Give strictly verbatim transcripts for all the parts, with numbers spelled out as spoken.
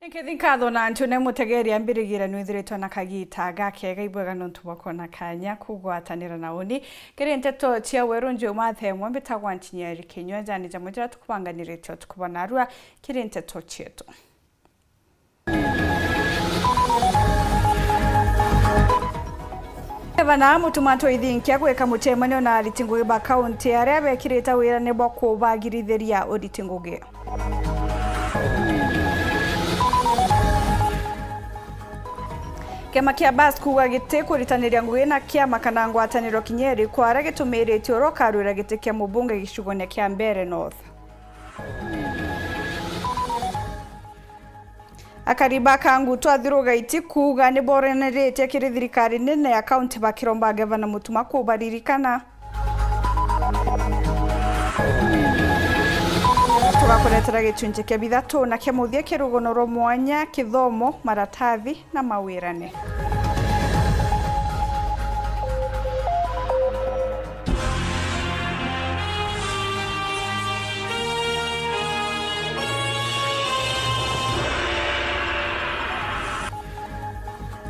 Ni nkethi nkatho na ntiune mutegeri ambirigira nwithiritwe na kagita gakega ibwega nontu bwa kwona kanya kugwatanira na uni kiri nteto cia weru. Njumathe mwe mbitagwa Ntinyeri Kinyua, jani jamwe jira tukubanganirite utuku bwa narua kiri nteto cietu. Gavana Mutuma M'Ethingia gwika mucemanio na ariti ngugi ba kaunti aria bekirite wirane bwa kubagirithiria uriti ngugi. Kiama kia bas kuuga gitikuritaniria ngugi na kiama kana ngwataniro kinya iriku aria gitumiritue uria ukarwira giti kia mubunge gicigone kia Mbeere North. Akari ba Kangutu athirugaiti kuuga ni boraniritie kiri thirikari nene ya kaunti bakiromba gavana Mutuma kubaririkana. Tugakuretera gicunji kia bithatu na kia muthia kia rugono rwa mwanya, kithomo, maratathi na mawirane.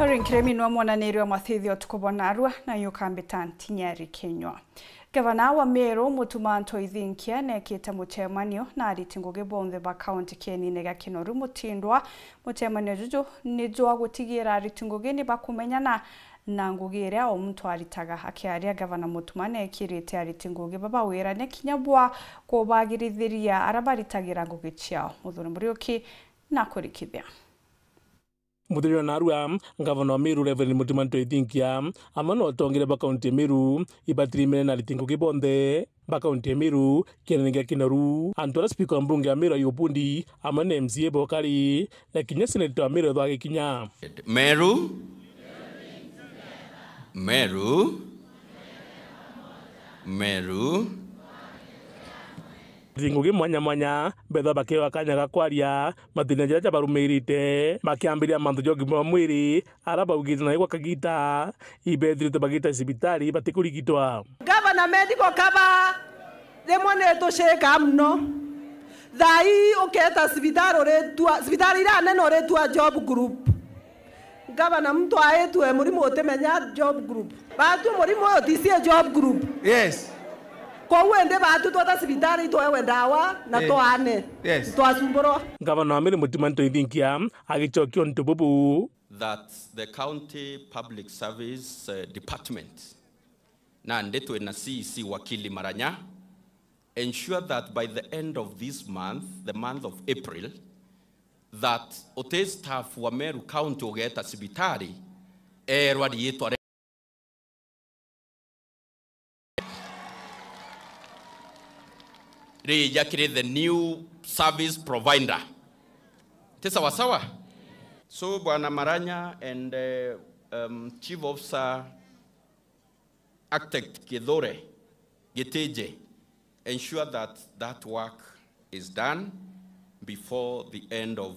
Ori nkiremi nwa mwananirio mathithio tukubona arua na yukambita Ntinyeri Kinyua. Gavana wa Meru, Mutuma M'Ethingia, neekite mucemanio na ariti ngugi bonthe ba kaunti kienine gia Kinoru Mutindwa. Mucemanio juju ni jwa gutigira ariti ngugi ni bakumenyana na ngugi iria o muntu aritaga. Akiaria, Gavana Mutuma neekirite ariti ngugi baba wirane kinya bwa kubagirithiria aria baritagira ngugi ciao. Muthuri Muriuki na kurikithia. Muthenya wa narua, Ngavana wa Meru Reverend Mutuma M'Ethingia amwe na atongeria ba kaunti ya Meru ibatirimene na ariti ngugi bonthe ba kaunti ya Meru kienene gia Kinoru. Antu aria spika wa mbunge ya Meru Ayubu Mbundi amwe na M C A bokari na kinya seneta wa Meru ethwa agikinya. Meru, Meru, Meru. Ariti ngugi mwanya mwanya bethwa bakewa kanya ga kwaria mathina jaria jabarumirite, bakiambiria mantu ja ugima bwa mwiri, aria baugite nayo gwa kagita ibethirite bagita cibitari batikurigitwa. Gavana, medical cover rimwe ni itucika mono. Thaa ii uketa cibitari uritua, cibitari iria nene uritua job group. Gavana, muntu aitue murimu utimenya job group. Batu murimu uyu ti cia job group. Yes. Kou indi batu tweta cibitari itwewe ndawa na Eh. twaane. Yes. Twacumburwa. Gavana wa Meru Mutuma M'Ethingia agicokia untu bubu. That the County Public Service, uh, Department, nandi twina C E C wakili Maranya, ensure that by the end of this month, the month of April, that uti staff wa Meru County ugeta cibitari, eerwa riitwa ri-, riija kiri the new service provider. Ti sawa sawa? So, Bwana Maranya and, uh, um, Chief Officer Architect Kithure Gitije, ensure that that work is done before the end of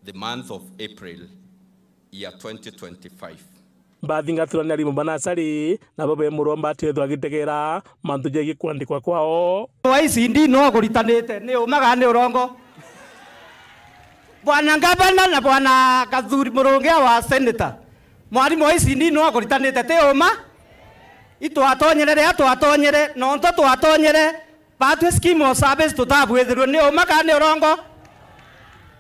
the month of April, year twenty twenty-five. Bathingatirwa ni arimu ba nasari, nabo bemuromba atethwa agitegera mantu jegii kwandikwa kwao. Wa E C D no aguritanite, ni uma kana ni urongo? Bwana Ngavana na Bwana Kathuri Murungi wa Senator, mwarimu wa E C D no aguritanite, ti uma? Itwatonyere riria twatonyere, nontu twatonyere, batwi scheme of service tutabwithirwe, ni uma kana ni urongo?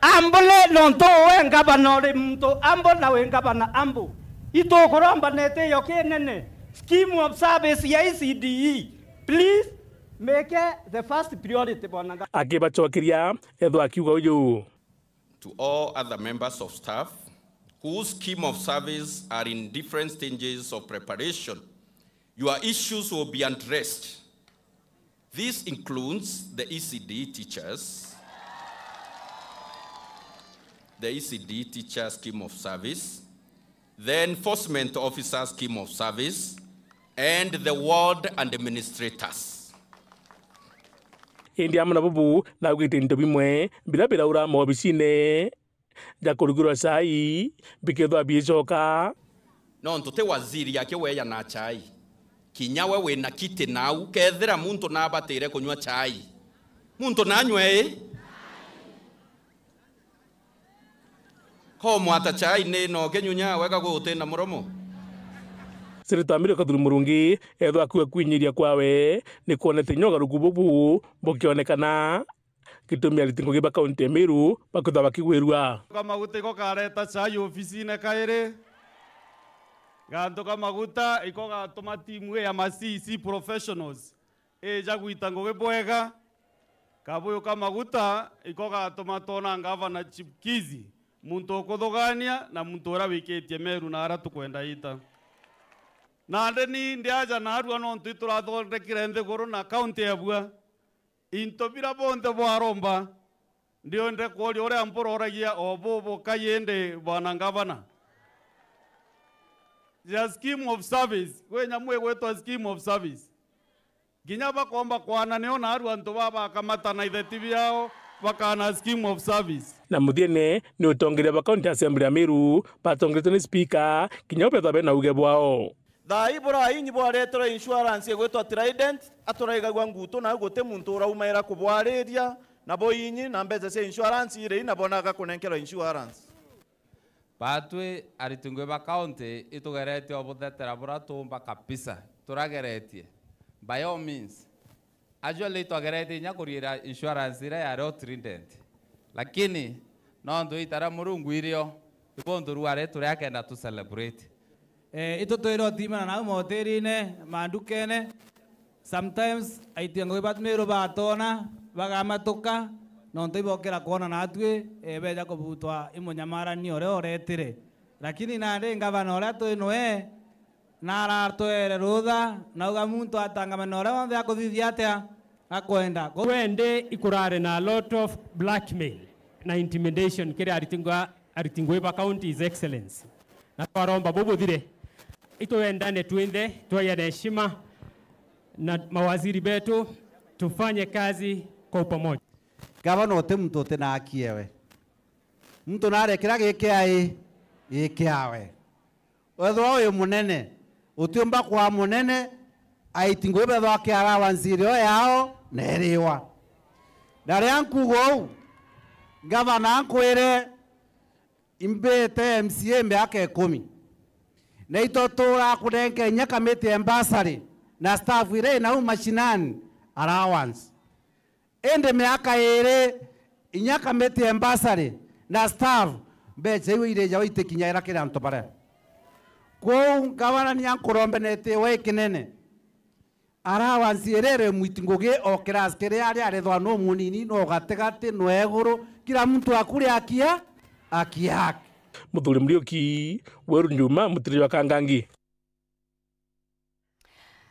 Ambule, nontu we ngavana uri muntu ambu na wi ngavana ambu. Itukuromba na itio kinene. Scheme of service ya E C D E, please make the first priority, bwana Ngavana. Akibacokeria, ethwa akiuga uju. To all other members of staff whose scheme of service are in different stages of preparation, your issues will be addressed. This includes the E C D teachers, the E C D teacher scheme of service, the enforcement officer scheme of service, and the ward administrators. Indi amwe na bubu, naugite into bimwe biria biraura mobicine ja kurugirwa cai bikethwa biicoka. Nontu ti waziri akiweana cai, kinya we wina kiti nau, kethira muntu nabatire kunywa cai, muntu nanywe i? O mwata chai ni no kinyunya wega gutina muromo. Seneta Mary Kathuri Murungi ethwa akua kwinyiria kwawe ni kwonete inya ugaruku bubu bukionekana, gitumi ariti ngugi ba kaunti ya Meru bakwithwa bakigwirua. Ka maguta iko kareta chai ofisine kairi. Gantu ka maguta iko gatuma timu ya ma C E C professionals ija gwita ngugi bwega. Kabuyu ka maguta iko gatuma twona Ngavana Chipkizi, muntu ukuthugania na muntu uria wikitie Meru na aria tukwenda ita. Nandi ni ndiaja narua nontu iturathondekire nthiguru na kaunti ya bua. Into bira bonthe bwaromba, ndiende kuuria uria mburoragia o bubu kai indi, Bwana Ngavana? Ja scheme of service, kwi nyamu igwitwa scheme of service. Kinya bakomba kwana nio naarua antu baa bakamata na itheti biao bakana scheme of service. Na muthiene ni utongeria ba County Assembly ya Meru batongeretwe ni speaker, kinya bo bethwa bena uge bwao. Thaa ii burainyi bwareterwe insurance igwitwa Trident, aturaigagua ngutu, nau guti muntu uraumaira kubwariria, na bo inyi na mbeca cia insurance iri, na bonaga kunenkerwa insurance. Batwi ariti ngugi ba county itugeretie o buthetera buria tuumba kabisa, turageretie. By all means, actually, itwageretie inya kuriira insurance iria yari o Trident. Lakini, nontu ita ria Murungu irio, ibo ntu ruari turi akenda tu celebrate. Eh, itu twire utimana nau motirine, mandukene. Sometimes, aiti ngugi ba Meru batona, bagamatuka, nontu ibokira kwona natwi, eh, beja kubutwa i munyamarani uria uretire. Lakini nandi ngavana uria twi nwe, na aratwere rutha, na uga muntu atangamane uria wonthe akuthithia atia akwenda. Ko- Kwendi ikurari na a lot of blackmail na intimidation kiri ariti ngua-, ariti ngugi ba county, His Excellency. Na twaromba bubuthire. Itwendane twinthe, twaiane heshima na mawaziri betu, tufanye kazi kwa upamoja. Gavana uti muntu uti na haki ewe. Muntu naria kiria gikiai, gikiawe. Wethwa wi munene, utiumba kwa munene, aiti ngugi bethwa aki allowance irio yao na iriwa. Na riria nkuuga uu, ngavana ankwire, imbite M C A miaka ikumi. Na ito tuura kunenke inya kamiti ya bursary na staff iria inau mashinani allowance. Indi miaka iiri, inya kamiti ya bursary na staff, mbeca iu irija itikinyaira kiri antu baria. Kwou ngavana ni ankurombe na itiwa ikinene. Allowance iria iri mwiti ngugi o class kiria ari arethwa no munini, no gatigati, no iguru, kila muntu akuria akia, akia haki. Muthuri Muriuki, Weru Njuma, mutiri jwa Kangangi.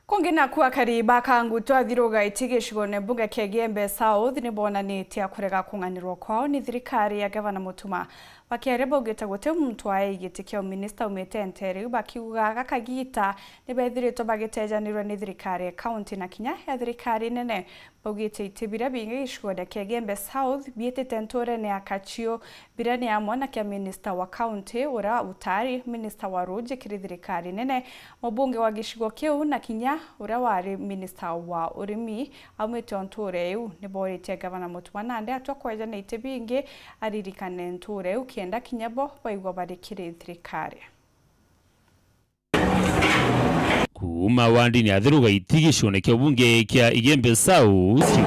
Kungi naku akari ba Kangutu athiruga iti gicigone mbunge kia Igembe South ni bonanitie kurega kung'anirwa kwao ni thirikari ya Gavana Mutuma. Bakiaria baugite guti muntu aei giti kia uminista aumite ntere iu, bakiuga gaka giita ni bethiritwe bagitejanirwe ni thirikari ya kaunti na kinya ya thirikari nene. Baugite iti biria bingi gicigone kia Igembe South biitite nturene ya Kachiu, biria ni amwe na kia minista wa kaunti uria utari minista wa ruuji kiri thirikari nene, mubunge wa gicigo kiu na kinya uria wari minista wa urimi aumite o nture iu. Ni booritie Gavana Mutuma nandi atwa kweja na iti bingi aririkane nture iu kenda kinya bo baigua bari kiri thirikari. Kuuma wandini ya Thiru Gaiti gicione kia ubunge kia Igembe South,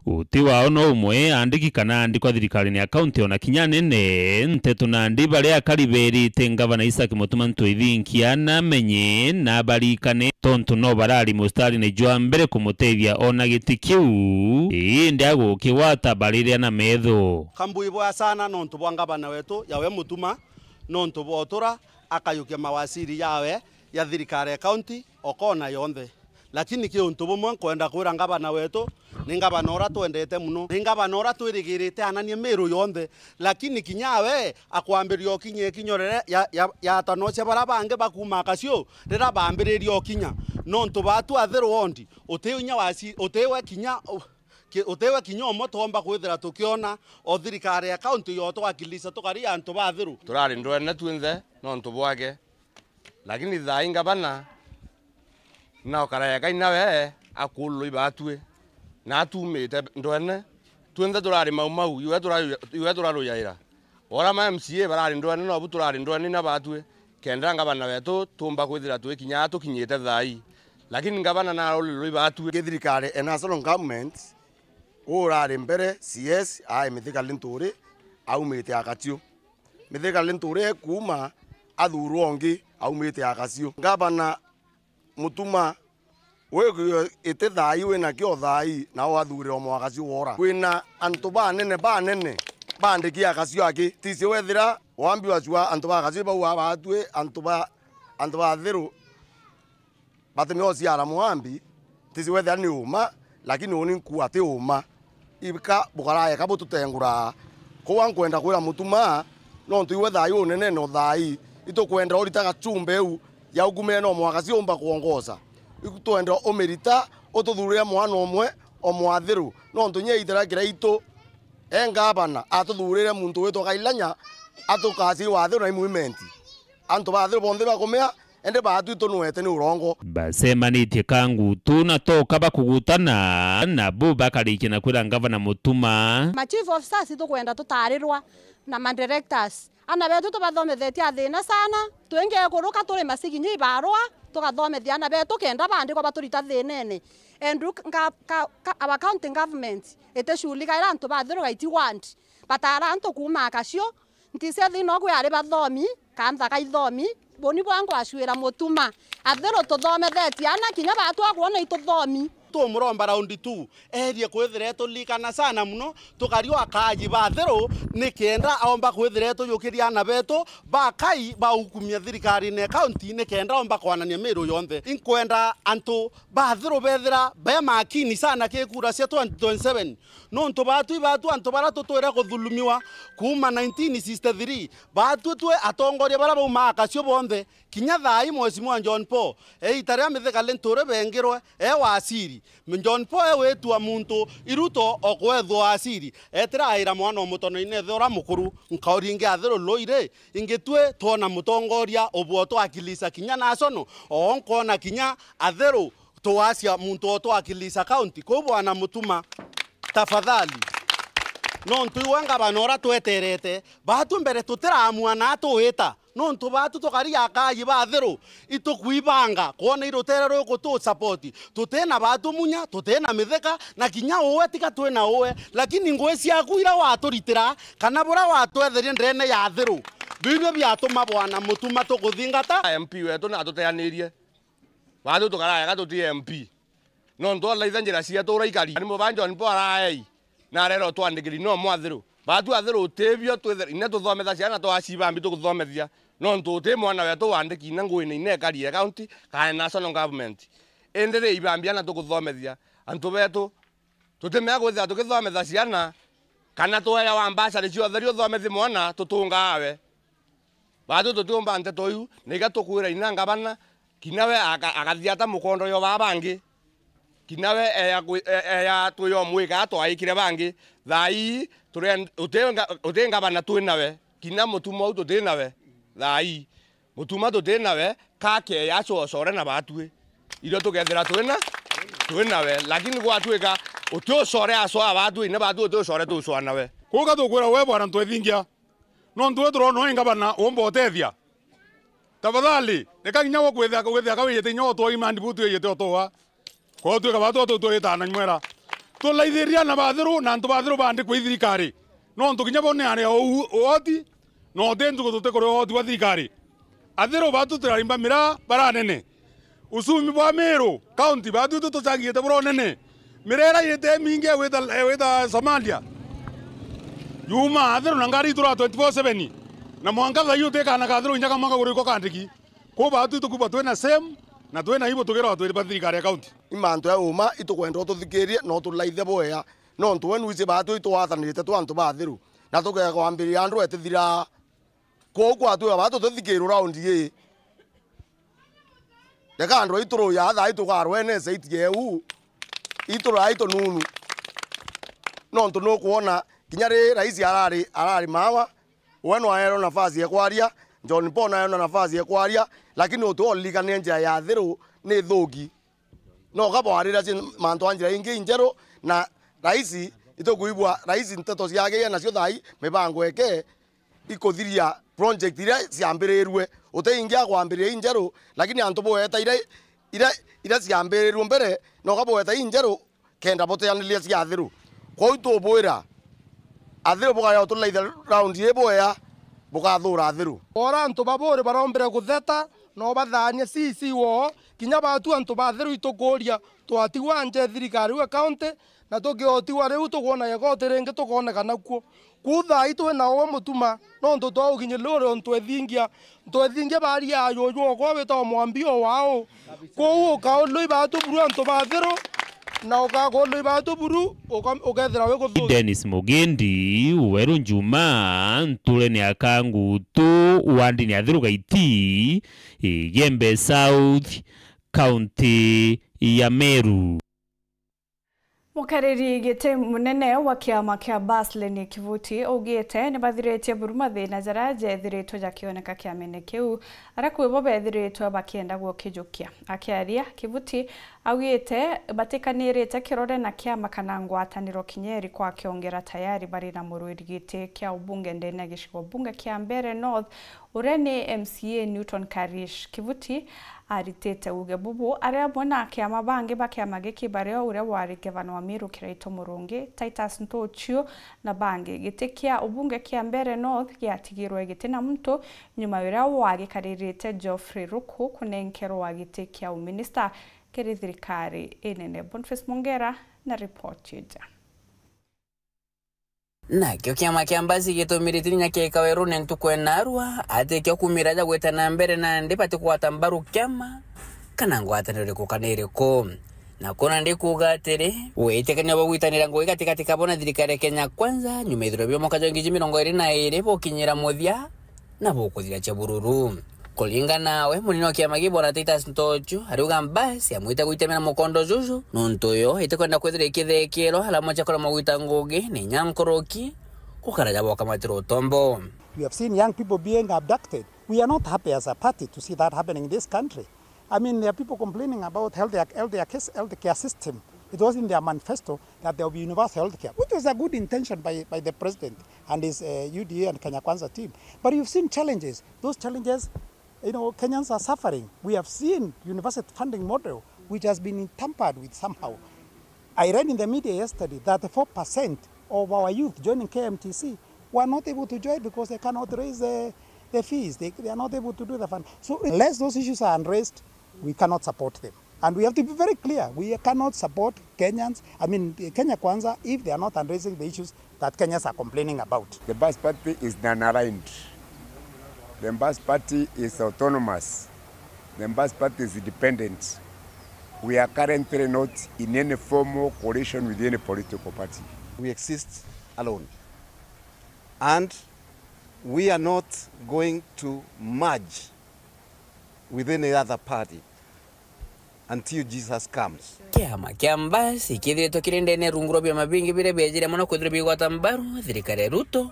uti wao no umwe andiki kana andikwa thirikarine ya kaunti ona kinya nene. Nteto nandi baria akari berite ngavana Isaac Mutuma Ntwithinkia na amenye na barikane, tontu no barari mustarine jwa mbere kumutethia ona giti kiu, indi agukigwata bariria na metho. Kambwibwa sana nontu bwa ngavana wetu yawe Mutuma, nontu bwa utura akayukia mawaziri yawe ya thirikari ya kaunti o kona yonthe. Lakini ki untu bumwe nkwenda kwira ngavana wetu, ni ngavana uria twendete muno, ni ngavana uria twirigirite ananie Miru yonthe. Lakini kinya we akwambiriria ukinya ikinya riria ya, ya, yatanocia baria bangi bakuuma Kaciu riria bambiriria ukinya. Nontu batu Athiru wondi, uti inya waci-, utiwe kinya, ki-, utiwe kinya umwe twomba kwithira tukiona o thirikari ya kaunti yo twakilisha tukari antu ba Athiru. Turari ndwene twinthe nontu bwake, lakini thaa ii ngavana na ukara eka inawe akululwa ibatwi, na atumite ndwene. Twinthe turari Mau Mau, iwe turaru-, iwe turaruyaira. Ora ma M C A barari ndwene, nobu turari ndwene na batwi, kenda ngavana wetu tumba kwithira twikinya tukinyite thaa ii. Lakini ngavana narorire rui batwi. Ki thirikari e national government, urari mbere C S ai Mithika Linturi aumite Akaciu. Mithika Linturi ekuuma athurwa ungi aumite Akaciu. Ngavana Mutuma, wi iti thaa ii wina kio thaa ii, na wathurire o mwaka cio wora. Kwina antu banene, banene, bandiki Akaciu aki. Tisi wethira wambi wacua antu ba Akaciu bau abatwi, antu ba, antu ba Athiru, batimia uciara mwambi, tisi wethira ni uma, lakini uni nkua ti uma. Ibika bukarae ka bututenguraa. Koua nkwenda kwira Mutuma, nontu iwe thaa ii unenene o thaa ii, itukwenda urita gachumbe iu ya ukumene no mwaka ciumba kwongoza. Itwenda umirita, ututhurire mwana umwe o Mwathiru, nontu nya itera kiraitu e ngavana atuthurire muntu witwa Kailanya, atukasi Wathiru na imwimenti. Antu ba Athiru bonthe bakumea, indi batwi tunwete ni urongo. Bacemanitie ka ngutu na toka bakugutana, nabo bakarikia na kwira ngavana Mutuma. Ma chief officers tukwenda tutarirwa na ma directors. Ana betu tubathomethetie athina sana, twingi ekuruka turi masiginya ibarua, tugathomethia ana betu kenda bandikwa baturita thinene. And look, nga-, ka-, ka-, our county government itishughulikaira antu ba Athiru gaiti ward. Batara antu kuuma Akaciu, ntisi thina o kwi ari bathomi, ka nthaka ithomi, buni bwa ngwacwira Mutuma. Athiru tuthomethetie ana kinya batwa kwona ituthomi. Tumuromba round two, erie kwithira etulikana sana muno, tukari o akaaji ba Athiru, ni kenda aomba kwithira etujukiria ana betu, bakai baukumia thirikarine ya county, ni kenda aomba kwanania miru yonthe. Inkwenda antu ba Athiru bethira be makini sana ki kura cia twenty twenty-seven. Nontu batwi, batwi antu bara tutwire kuthulumiwa kuuma nineteen sixty-three. Batwi twi atongoria bara bauma Akaciu bonthe, kinya thaa ii Mheshimiwa John Paul, eita ria Mithika Linturi bengirwe e waziri. John Paul e witua muntu i Ruto o kwethwa waziri, etira aira mwana o mutono-ine ethe ura mukuru, nkauringi Athiru lui ri, ingi twi twona mutongoria ubwo twakilisa kinya national, o nkona kinya Athiru twacia muntu o twakilisa county. Kou bwana Mutuma, tafadhali, nontu iwe ngavana ura tweterete, batwi mbere tutiraamua na tuwita, nontu batwi tukari akaaji ba Athiru, itukwibanga kwona i rutere ruku tu support. Tutina batwi Munya, tutina Mithika, na kinya uwe tiga twina uwe, lakini ngui ciaku ira waturitira, kana bura watwetherie ndene ya Athiru, biu nibio biatuma bwana Mutuma tukuthingata. M P wetu natuteanirie. Batwi tukaraega tuti M P. Nontu araitha njira cietu uraikari. Ni mubanjo ni bwaraei. Na arero twandikiri no mwathiru. Batwi athiru utibio twithe-, ine tuthometha ciana twaciba mbi tukuthomethia. Nontu uti mwana wetu wandiki ina nguine ine ekari ya county kana national government. Indi ri ibambi ana tukuthomethia. Antu betu tutimea kwithira tukithometha ciana, kana tweewa mbacari cia utheri uthomethie mwana, tutungaa we. Batwi tutiumba nteto iu, na iga tukwira inya ngavana, kinya we aka-, akathiata mukondo yo baa bangi. Kinya we eya kwi-, e-, eya twi yo mwika twaikire bangi. Thaa ii, turen-, uti nga-, uti ngavana twi nawe. Kinya mutuma u tuti nawe. Thaa ii. Mutuma tuti nawe, ka keya acocore na batwi. Irio tukethira twi na, twi nawe. Lakini gwatwika uti ucore acoa batwi, na batwi uti ucore tucoa nawe. Kuuga tukwira we bwana ntwethingia. Nontu we turona wi ngavana umba utethia. Tafadhali, reka kinya we kwithia, kwithia ka wijite kinya utwai mandi bu twiyite utuwa. Kwou twika batwi utu twita na nywera. Tulaithiria na bathiru na antu bathiru bandikwa i thirikari. Nontu kinya bo ni aria u-, uoti, na uti ntuku tutikuria uoti bwa thirikari. Athiru batu turarimba miraa baranene. Uchumi bwa Meru County, batwi tu tucangite bura unene. Miraa ira yite mingi wita, wita Somalia. Yuma Athiru na ngari itura twenty-four seven. Na mwanka thaa ii utikana ka Athiru inya kamwe kaguru iko kandiki. Kwou batwi tukuba twina same, na twina ibo tukirwa twi ba thirikari ya county. I mantu ya uma itukwenda ututhikirie na utulaithe bwea. Nontu we nwiji batwi itwathanirite twi antu ba Athiru. Na tukega kwambiria andu etithiraa. Kwou kwatwika baa tutithikirwe raundi ii. Reka andu aitu ruya thaa ii tukarwenesa itige u. Itu rai tununu. Nontu nukwona kinya ri raisi arari, arari mawa, we nwaerwe nafasi ya kwaria, John Paul naerwe nafasi ya kwaria, lakini uti ulilikania njira ya Athiru ni thuki. No kabwarira ci mantu a njira ingi injeru, na raisi, itukwigua raisi nteto ciake ena nacio thaa ii, mibango eke, ikuthiria project iria ciambirirue. Uti ingi agwambiria injeru, lakini antu bweta iria, iria, iria ciambirirue mbere, noka bweta injeru, kenda buteaniria cia Athiru. Kwou tubwira, Athiru bukaya utulaitha round ii bwea, bukathura Athiru. Ora antu ba Buuri barombire kutheta, no bathaanie C C woo, kinya batu antu ba Athiru itukuuria, twatigwa nje thirikari ya county, na tukiotigwa riu tukwona igoti ringi tukooneka nakuo. Kuu thaa ii twi na uwe Mutuma, nontu twa ukinyirire uri o ntwethingia, ntwethingia baria ya juju okwa witagwa Mwambi o wao. Kuu ukaulwa ibatu buru antu ba Athiru, na ukakulwa ibatu buru, uka-, ukethira wi kuthukia. Dennis Mugendi, Weru Njuma, nturene ya Kangutu, wandini ya Athiru Gaiti, Igembe South, kaunti ya Meru. Mukariri giti munene wa kiama kia Bas Lenny Kivuti augite nibathiritie buru mathina jaria jethiritwe jakioneka kiamene kiu, aria kwi bo bethiritwe bakienda gukijukia. Akiaria, Kivuti augite batikanirite kirore na kiama kana ngwataniro kinya irikwa kiongera tayari bari na murwiri giti kia ubunge ndene ya gicigo bunge kia Mbeere North, uria ni M C A Newton Karish. Kivuti aritite uuge bubu ari amwe na akiama bangi ba kiama giki, bario uria wari ngavana wa Meru Kiraitu Murungi, Titus Ntuchu na bangi. Giti kia ubunge kia Mbeere North giatigirwe giti na muntu nyuma ya uria wagikaririte Geoffrey Ruku kunenkerwa giti kia uminista kiri thirikari inene. Boniface Mongera na ripoti ija. Nakio kiama kia Mbasi gitumirite inya kia Kawerune ntuku ya naarua, ati kio kumira ja gwita na mbere nandi batikugwata mbaru kiama kana ngwataniro iriku kana iriku. Na kuna ndi kuuga atiri, witikania bwa gwitanira ngugi gatigati kabo na thirikari ya Kenya Kwanza, nyuma ithurano bia mwaka jwa ngiri mirongo iri na iri bukinyira muthia, na bukuthiria cia bururu. Kuringana nawe, munene wa kiama gii Bwana Titus Ntochu ariuga Mbasi amwite gwitemera mukondo juju, nontu yo itikwenda kwithira ikithekirwa aria amwe ciakorwa magwita ngugi ni inya nkuruki gukara ja bokamatirwa utombo. We have seen young people being abducted. We are not happy as a party to see that happening in this country. I mean, there are people complaining about health, health, health care system. It was in their manifesto that there will be universal health care, which was a good intention by, by the president and his, uh, U D A and Kenya Kwanza team. But you've seen challenges. Those challenges, you know, Kenyans are suffering. We have seen university funding model, which has been tampered with somehow. I read in the media yesterday that four percent of our youth joining K M T C were not able to join because they cannot raise the, the fees. They, they are not able to do the fund. So unless those issues are unraised, we cannot support them. And we have to be very clear, we cannot support Kenyans, I mean, Kenya Kwanza, if they are not addressing the issues that Kenyans are complaining about. The Bas Party is non-aligned. The Bas Party is autonomous. The Bas Party is independent. We are currently not in any formal coalition with any political party. We exist alone. And we are not going to merge with any other party until Jesus comes. Kiama kia Mbasi kithiritwe kiri ndene rungu rwa biama bingi biria biejire mono kwithirwa bigwata mbaru thirikari ya Ruto.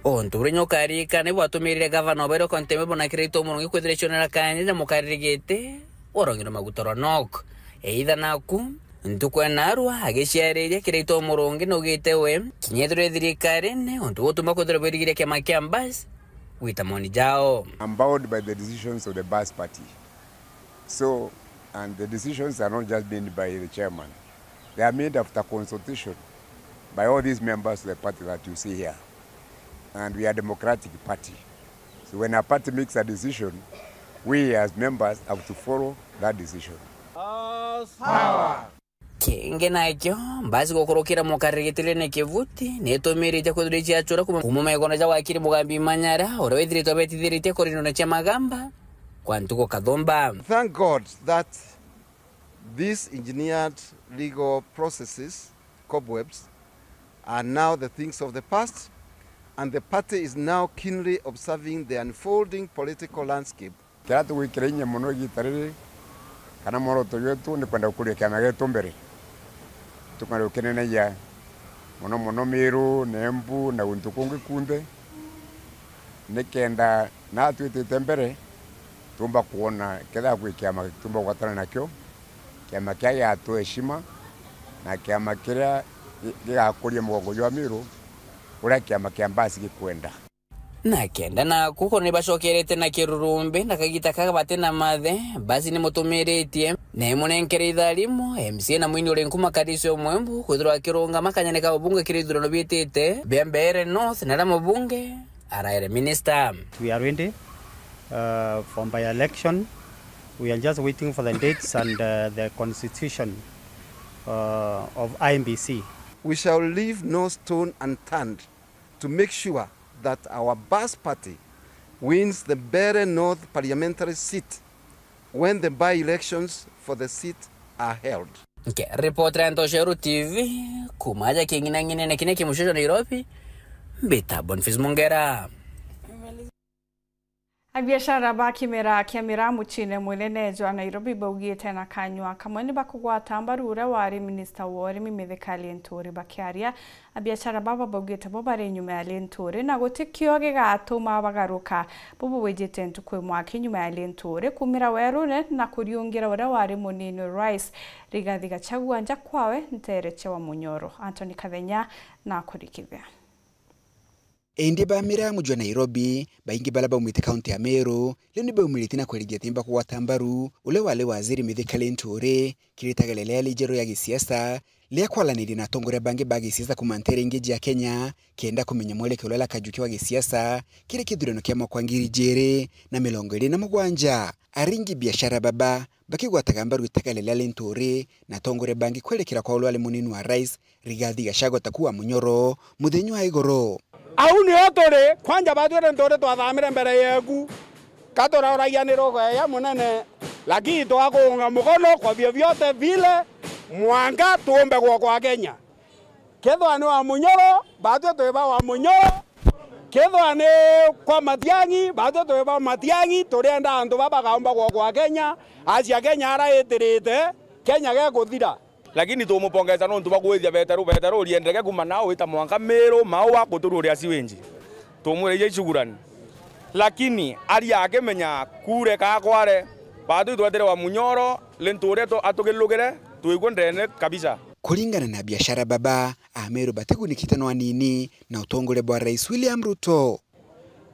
Untu uria nyokarika ni bwatumirire gavana obairwe Constable Bwana Kiraitu Murungi kwithira icionera kanya ja mukariri giti wa rwangi rwa maguta rwa N O C. Either naku, ntuku ya naarua agiciariria Kiraitu Murungi naugite we, kinya ethirwe thirikarine, untu butuma kwithirwa bwirigiria kiama kia Mbasi gwita moni jao. I'm bound by the decisions of the Bas Party. So, and the decisions are not just made by the chairman. They are made after consultation by all these members of the party that you see here. And we are a democratic party. So when a party makes a decision, we as members have to follow that decision. Kingi nakio, Mbasi gukurukira mukariri giti Lenny Kivuti, nitumiritie kwithirwa iciacura kuma, kuma maigono ja wakiri Mugambi Manyara, uria withiritwe abetithiritie kurindwa na cia magamba kwa ntuku kathumba. Thank God that these engineered legal processes, cobwebs, are now the things of the past, and the party is now keenly observing the unfolding political landscape. Kiria tugwikira inya mono igiita riri, kana mworoto jwetu, ni kwenda gukuria kiama gietu mbere. Tukwenda gukineneja mono mono Meru, na Embu, na guntu kungi kunthe, nikenda na twitite mbere, tuumba kwona kethira kwi kiama tuumba kugwatana nakio, kiama kiria gigatwe heshima, na kiama kiria gi-, gigakuria mugongo jwa Meru, uria kiama kia Mbasi gikwenda. Na kenda naku kwona ni bacokerete na kirurumbi na kagita kaga bati na mathe, basi ni mutumiritie na imunenkere itharimu M C A na mwini uri nkuma Karisi Omwembu kwithirwa akirungama kanyane ka ubunge kiri ithurano biitite bia Mbeere North, na aria mubunge araere minister. We are ready, uh, for by-election. We are just waiting for the dates and, uh, the constitution, uh, of I E B C. We shall leave no stone unturned to make sure that our best party wins the Mbeere North parliamentary seat when the by-elections for the seat are held. Nkiripotera Ntoceru T V, kuuma aja king'inang'inene kinya kimucio jwa Nairobi, mbita Boniface Mungera. Abiashara ba kimera kia miraa muciine munene jwa Nairobi baugite na kanyua kamwe ni bakugwata mbaru uria wari minista wa urimi Mithika Linturi. Bakiaria, abiashara baba baugite bo bari nyuma ya Linturi na guti kio gigatuma bagaruka. Bubu bwijite ntuku imwe aki nyuma ya Linturi kumira werune na kuriungira uria wari munini wa rais Rigathi Gachagua nja kwawe ntere cia Wamunyoro. Anthony Kathenya na kurikithia. Indi ba miraa muji wa Nairobi, baingi baria baumite kaunti ya Meru, riu ni baumiritie na kwerithia ati ni bakugwata mbaru uria wari waziri Mithika Linturi, kiri itagerero riria rijeru ria gisiasa, ria kwaraniria na atongoria bangi ba gisiasa kuuma ntere ingi jia Kenya, kenda kumenya mwerekero uria urajukia wa gisiasa kiri kithurano kia mwaka wa ngiri ijiri na mirongo iri na mugwanja. Aringi biashara baba bakigwataga mbaru itagerero ria Linturi na atongoria bangi kwerekera kwa uria wari munini wa rais, Rigathi Gachagua taku Wamunyoro muthenya wa igoro. Au nio turi, kwanja batwire nturi twathamire mbere yeku, ka turauragia ni rogo ya munene, lakini twakuunga mukono kwa vyovyote vile mwanka tuumbe gwakwa Kenya. Kethwa ni Wamunyoro, batwi twi ba Wamunyoro, kethwa ni kwa Matiang'i, batwi twi ba Matiang'i, turienda antu baba bakaumba gwakwa Kenya, acia Kenya ara itirite, Kenya gekuthira. Lakini tumupongeza nontu bwa kwithia beteru, beteru uriendeke kuma nao wita mwanka Miru, Maua, kutururia siwinji. Tumwire ija icukurani. Lakini aria akimenya kure ka kware, batwi twetere Wamunyoro, Linturi atu-, atukirukire, twikue ndene kabisa. Kuringana na biashara baba, Ameru batigunikite no anini na utongoria bwa Rais William Ruto.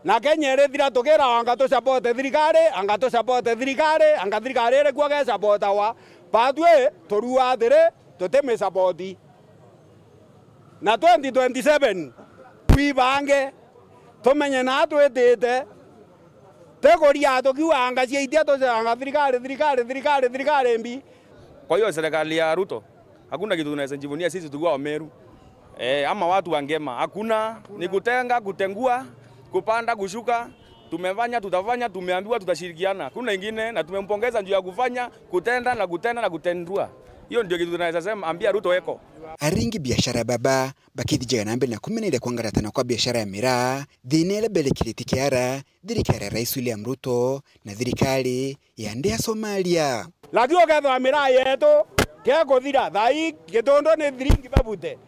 Na Kenya irithira tukira anga tusapote thirikari, anga tusapote thirikari, anga thirikari irikua gesapotawa. Batwi turua atiri, tutimisapoti. Na twenty twenty-seven, twibange, tumenye naa twitite, ti kuria tukiuga anga ciaitia tuce anga thirikari, thirikari, thirikari, thirikari mbi. Kwa hiyo serikali ya Ruto, hakuna kitu tunaweza jivunia sisi tukiwa Wameru. Eh, ama watu wa Ngema, hakuna. Ni kutenga, kutengua, kupanda, kushuka. Tumefanya, tutafanya, tumeambiwa tutashirikiana. Hakuna ingine, na tumempongeza juu ya kufanya, kutenda na kutenda na kutendua. Hiyo ndio kitu tunaweza sema, ambia Ruto eko. Aringi biashara baba bakithijaga na mbere na kumeneria kwangaratana kwa biashara ya miraa, thina iria berekirite kiara thirikari ya Rais William Ruto na thirikari ya nthi ya Somalia. Lakini ukethwa miraa yetu kekuthira, thaa ii gitundu ni thiringi bebute.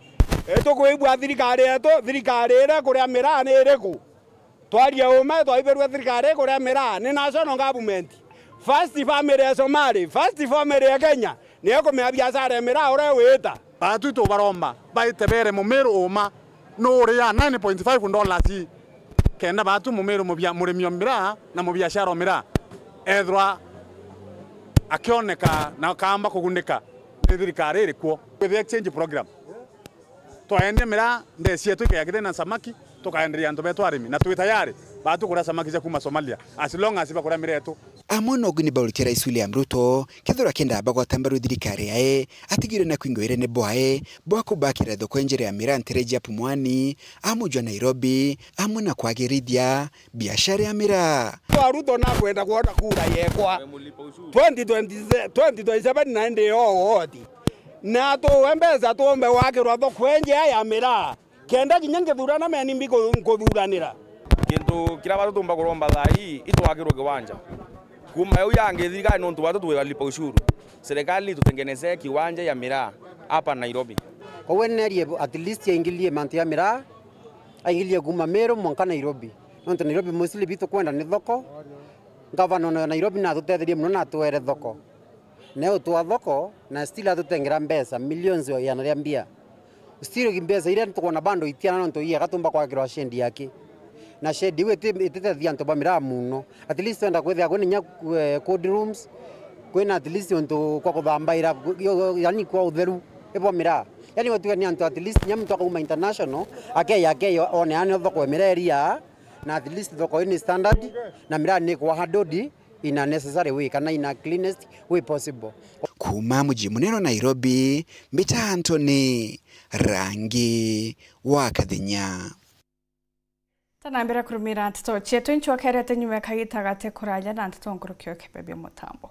Itukwigua thirikari yetu, thirikari iria kuria miraa ni iriku? Twarie ume, twaibirue thirikari ikuria miraa ni national government. First family ya Somali, first family ya Kenya, niyo ikumenya biashara ya miraa uria igwita. Baatwi tubaromba baite beere Mumiru uuma nu uria nine point five dollars, kenda baatwi Mumiru mubia-, murimi o miraa na mubiashara o miraa ethirwa akioneka na akaamba kugunika ni thirikari iri kuo with exchange program. Twaendia miraa, ndeci yetu ikea kitheri na samaki, tukaenderia antu betu arimi, na twi tayari baatu kuria samaki cia kuuma Somalia, as long as bakuria miraa yetu. Amwe na uguni bauritie Rais William Ruto, kethirwa akiendaa bagwata mbaru thirikari yae, atigirwe na kwingwa wirene bwae bwa kubakira thoko njere ya miraa ntereji ya Pumwani, amujwa Nairobi, amwe na kwagirithia biashara ya miraa. Kwa Ruto nakwenda kwona kura yekwa. Twenty twenty, twenty twenty-seven na indi yo woti. Na tuwe mbeca tuumbe gwakirwa thoko njea ya miraa. Kenda kinya ngithurana meni mbi ku-, nkuthuranira. Kintu kiria batu tumba kuromba thaa ii, itwakirwe kiwanja. Kuuma yau yangi thirikari nontu batu twigalipa ushuru. Serikali itutengenezee kiwanja ya miraa hapa Nairobi. Kwou enerie at least aingilie mantu ya miraa, aingilie kuuma Meru mwanka Nairobi. Nontu Nairobi mostly bitu kwenda ni thoko. Ngavana ona Nairobi natutetherie mono na atwere thoko. Na utwa thoko, na still atutengera mbeca, millions o igana ria mbia. Still mbeca iria tukwona bado itiana nontu iega tumba kwakirwa shendi yake. Na shed iu iti-, ititethia antu ba miraa muno. At least twenda kwithira kwina inya, eh, cold rooms, kwina at least untu kwa kuthambaira, yo-, yo-, yani kwa utheru, ibwa miraa. Yani watuga ni antu at least inya muntu akauma international, akeya, akeya, one yani thoko ya miraa iria, na at least thoko ii ni standard, na miraa ni kwa handled in a necessary way, kana in a cleanest way possible. Kuuma muji munene wa Nairobi, mbita Anthony Rangi wa Kathenya. Tanambira kurumira nteto cietu, incokerete nyuma ya kagita gati kuraja na nteto nkuruki o kibebia mutambo.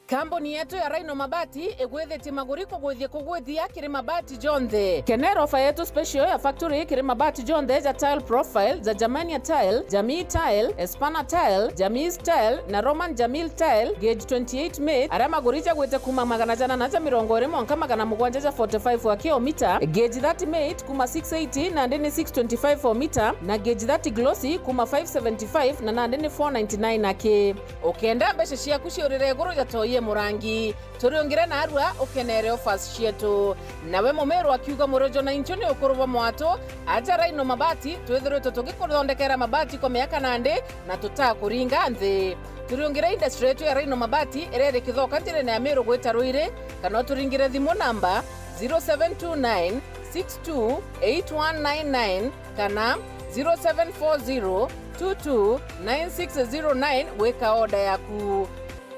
Kambuni yetu ya Rhino Mabati igwithitie maguri kugwithia kugwithia kiri mabati jonthe. Kenera ofa yetu special ya factory kiri mabati jonthe ja tile profile, ja Germania tile, Jamii tile, Espana tile, Jamii tile na Roman Jamil tile, gauge twenty-eight mate, aria maguri jagwite kuma magana jana na ja mirongo iri mwanka magana mugwanja ja forty-five wa kilomita, gauge thirty mate kuma six eighty nandi ni six twenty-five o mita, na gauge thirty glossy kuma five seventy-five na nandi ni four ninety-nine aki. Ukenda mbeca ciaku ciurire iguru ja toi e murangi, turiungire narua ukenere offers cietu. Nawe mumiru akiuga murojo na inchu ni ukuru bwa mwatu, aja Rhino Mabati, twithiritwe tugikuthondekera mabati kwa miaka nandi na tutakuringa nthi. Turiungire industry yetu ya Rhino Mabati iria iri Kithoka njirene ya Miru gwita Ruiri, kana uturingire thimu namba zero seven two nine six two eight one nine nine kana zero seven four zero two two nine six zero nine gwika order yaku.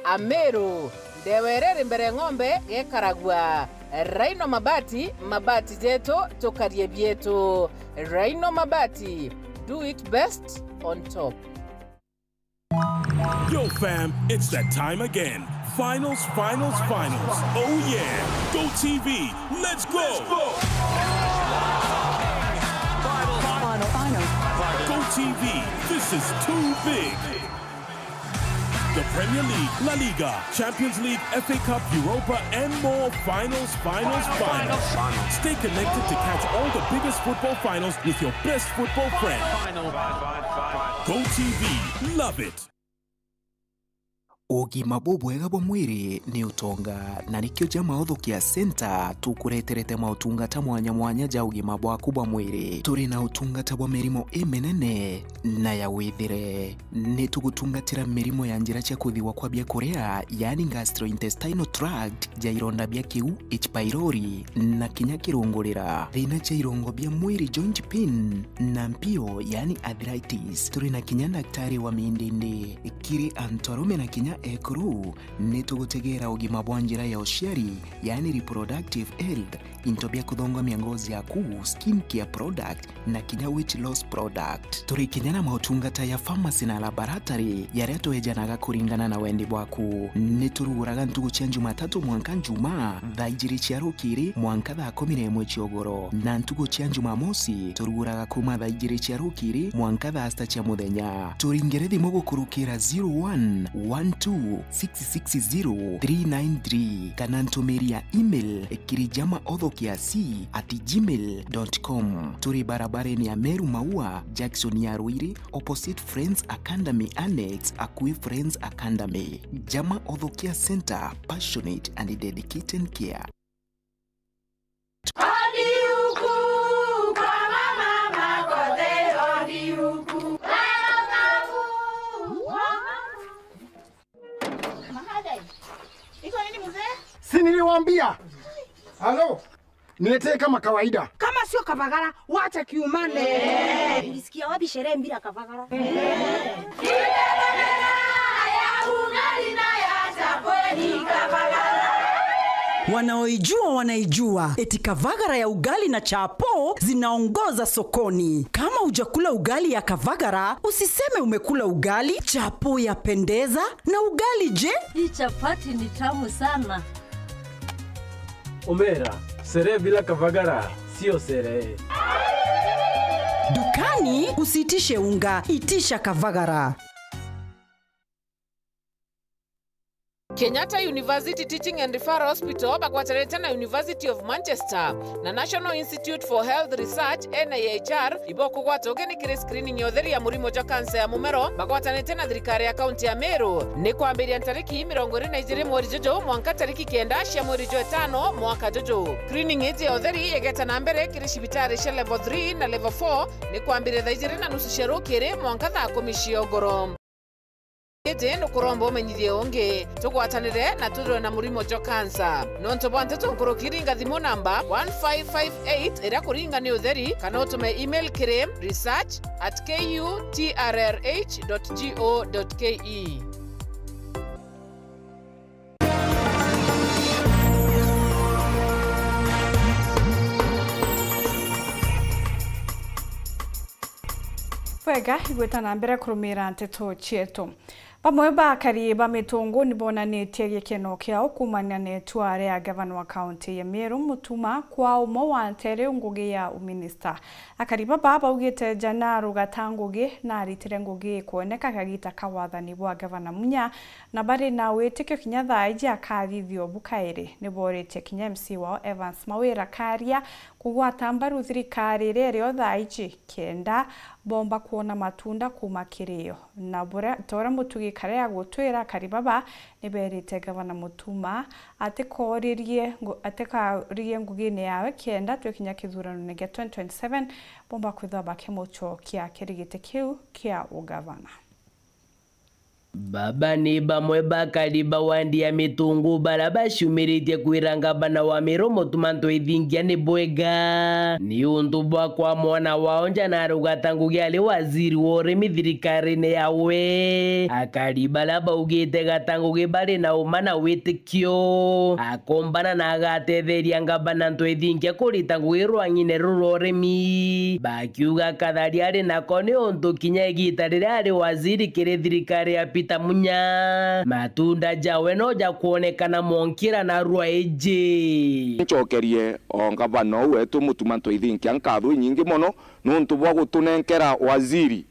Ameru, ndewa iria iri mbere ng'ombe gekaragua. Rhino Mabati, mabati jetu, tukarie bietu. Rhino Mabati, do it best on top. Yo, fam, it's that time again. Finals, finals, finals. Oh, yeah. Go T V, let's go. Final, final. Go T V, this is too big. The Premier League, La Liga, Champions League, F A Cup, Europa, and more. Finals, finals, finals. Stay connected to catch all the biggest football finals with your best football friend. Go T V, love it. Ugima bubwega bwa mwiri ni utonga, na nikio ja Maothokia Center tukureterete mautungata mwanya mwanya ja ugima bwaku bwa mwiri. Turi na utungata bwa mirimo iminene na ya withire. Ni tugutungatira mirimo ya njira cia kuthiwa kwa biakuria, yaani gastrointestinal tract, ja ironda bia kiu, H. pylori, na kinya kirungurira. Thina cia irongo bia mwiri, joint pain, na mpio, yaani arthritis. Turi na kinya ndaktari wa mindindi. Kiri antu arume na kinya ekuru, ni tugutegera ugima bwa njira ya uciari, yaani reproductive health, into bia kuthongamia ngozi yaku, skin care product, na kinya weight loss product. Turi kinya na mautungata ya pharmacy na laboratory, yaria twejanaga kuringana na wendi bwaku. Ni turuguraga ntugu cia Jumatatu mwanka Njumaa, thaa ijiri cia rukiri mwanka thaa kumi na imwe cia ugoro, na ntugu cia Jumamosi, turuguraga kuma thaa ijiri cia rukiri mwanka thaa sita cia muthenya. Turingire thimu gukurukira zero one one two six six zero three nine three, kana ntumiri ya email kiri jamaothokiac at gmail dot com. Turi barabarene ya Meru Maua, Jackson ya Ruiri, opposite Friends Academy Annex, akui Friends Academy. Jama Othokia Center, passionate and dedicated care. Si niliwaambia? Halo? Niletee kama kawaida. Kama sio Kavagara, wacha kiumane. Ulisikia wapi sherehe bila Kavagara? Wanaoijua wanaijua, eti Kavagara ya ugali na chapo zinaongoza sokoni. Kama hujakula ugali ya Kavagara, usiseme umekula ugali. Chapo yapendeza na ugali je? Hii chapati ni tamu sana. Omera, sherehe bila Kavagara sio sherehe. Dukani usiitishe unga, itisha Kavagara. Kenyatta University Teaching and Referral Hospital bagwatanite na University of Manchester na National Institute for Health Research, N I H R, ibokugwata ugeni kiri screening ya utheri ya murimo jwa kansa ya mumero bagwatanite na thirikari ya kaunti ya Meru. Ni kwambiria ntariki mirongo iri na ijiri mweri juju mwanka tariki kenda cia mweri jwa itano mwaka juju. Screening iji ya utheri igeta na mbere kiri cibitari cia level three na level four, ni kwambiria thaa ijiri na nusu cia rukiri mwanka thaa kumi cia ugoro. Giti nukuromba umenyithie ungi, tugwatanire na twithirwe na murimo jwa kansa. Nontu bwa nteto nkuruki, ringa thimu namba one five five eight iria kuringa ni utheri, kana utume email kiri research at K U T R R H dot G O dot K E. Bwega, igweta na mbere kurumira nteto cietu. Bamwe ba akari ba Mitungu ni bonanitie gikeno kiao kuumania na itua ria gavana wa kaunti ya Meru Mutuma kwa umwe wa ntere ngugi ya uminista. Akari baba baugite Janaru Gata Ngugi naritire ngugi ikwoneka kagita ka wathani bwa gavana Munya, na bari na witikio kinya thaa iji akathithio bu kairi. Ni boritie kinya M C wao Evans Mawira Karia kugwata mbaru thirikari iria irio thaa iji, kenda bomba kwona matunda kuuma kiri yo. Na buria, ta uria Mutugi Kare agutwira, akari baba ni berite gavana Mutuma atikoririe ngu-, atikaririe ngugine yawe, kenda twikinya kithuranone gia twenty twenty-seven, bomba kwithwa bakimucokia kiri giti kiu kia ugavana. Baba ni bamwe ba akari ba wandi ya Mitungu bara baciumiritie kwira ngavana wa Meru Mutuma Ntwithingia ni bwega ni untu bwa kwa mwana wao Janaru Gata Ngugi ari waziri wa urimi thirikarine yawe. Akari bara baugite Gata Ngugi bari na uma na witikio akombana na agatetheria ngavana Ntwithingia kurita ngugi rwang'ine ruru rwa urimi. Bakiuga kathari ari nako ni untu kinya igita riria ari waziri kiri thirikari ya Peter Munya, matunda jawe no jakwonekana mwonkira na rwa iji. Ncokerie o ngavana uu wetu Mutuma Ntwithinkia nkatho inyingi mono nuntu bwa gutunenkera waziri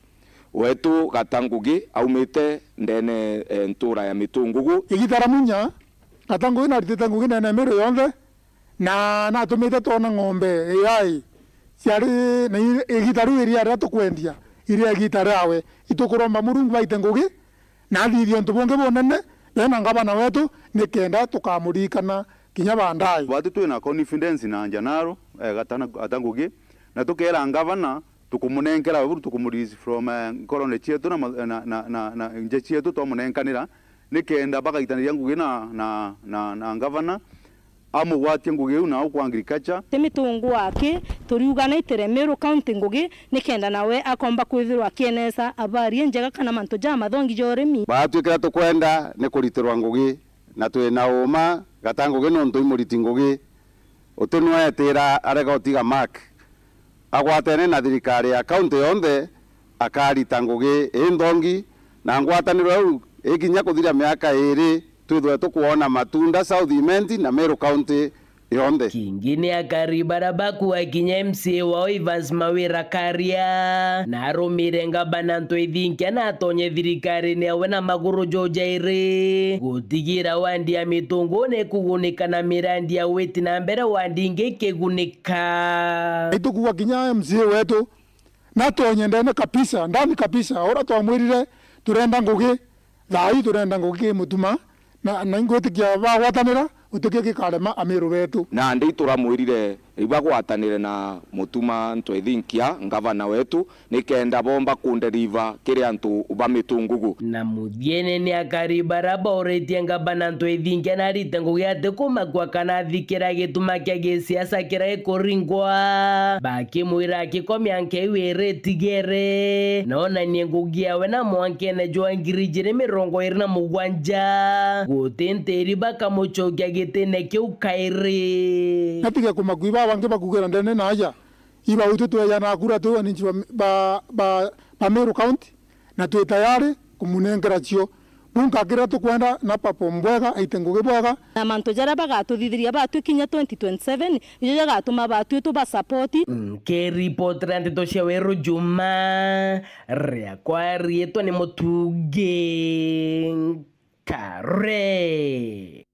wetu Gata Ngugi aumite ndene, eh, ntura ya Mitungugu. Igita ria Munya, Gata Ngugi naritite ngugi ndene ya Meru yonthe, na natumite twona ng'ombe iyai ciari na i-, igita riu iria riria tukwendia iria igita riawe. Itukuromba Murungu baite ngugi na athithie untu bungi bunene bena ngavana wetu, nikenda tukamuririkana kinya baadaye. Batu twina confidence na Njanaro, eh, Gata-, Gata Ngugi, na tukera ngavana tukumunenkera we buru, tukumurelease from, eh, nkorone cietu na ma-, na, na, na, na nje cietu twamunenkanira, nikenda bagaitaniria ngugi na, na, na, na ngavana, amugwatie ngugi iu nao kwa agriculture. Ti Mitungu aki, turiuga naitire Meru County ngugi, nikenda nawe akomba kwithirwa akienesa habari injega kana mantu ja mathongi ja urimi. Batwikira tukwenda ni kuritirwa ngugi, na twina uma Gata Ngugi nontu i muriti ngugi, uti nwe etira arega utiga mark. Agwatene na thirikari ya kaunti yonthe, akarita ngugi inthongi, na ngwataniro iu ikinya kuthira miaka iiri, twithwe tukwona matunda South Imenti na Meru County yonthe. Kingi ni akari bara bakuakinya M C A wao Evans Mawira Karia, na arumire ngavana Ntwithinkia na atonye thirikarine yawe na maguru jo jairi, gutigira wandi ya Mitungu ni kugunika na mirandi ya witi na mbere wandi ingi ikigunika. Itukua kinya M C A wetu, na tonye ndene kabisa, ndani kabisa, ura twamwirire turenda ngugi, thaa ii turenda ngugi ki Mutuma, na, na ingwitikia bagwatanira, gutikio gikarema Amiru betu. Nandi turamwirire ibagwatanire na Mutuma Ntwithinkia, ngavana wetu, nikenda bomba kunderiva kiri antu ba Mitungugu. Na muthiene ni akari bara bauritie ngavana Ntwithinkia na arite ngugi ati kumakua kana athikira gituma kia gisiasa kiria gikuringwa, bakimwira akikomia nkeu iri itigere, na onanie ngugi yawe na mwankene jwa ngiri ijiri mirongo iri na mugwanja, guti ntiri bakamucokia gitine kiu kairi. Natige kumakui baba bangi bakugira ndene na aja. Iba utu twejana kura tu wananchi ba, ba, ba, ba Meru County, na twi tayari kumunenkera cio. Bunka kira tukwenda na perform bwega, aite ngugi bwega. Na mantu jaria bagatuthithiria batwi kinya twenty twenty-seven, ijo jagatuma batwi tuba support. Nkiripotera nteto cia Weru Juma, riakwa riitwa ni Mutungi. Kare.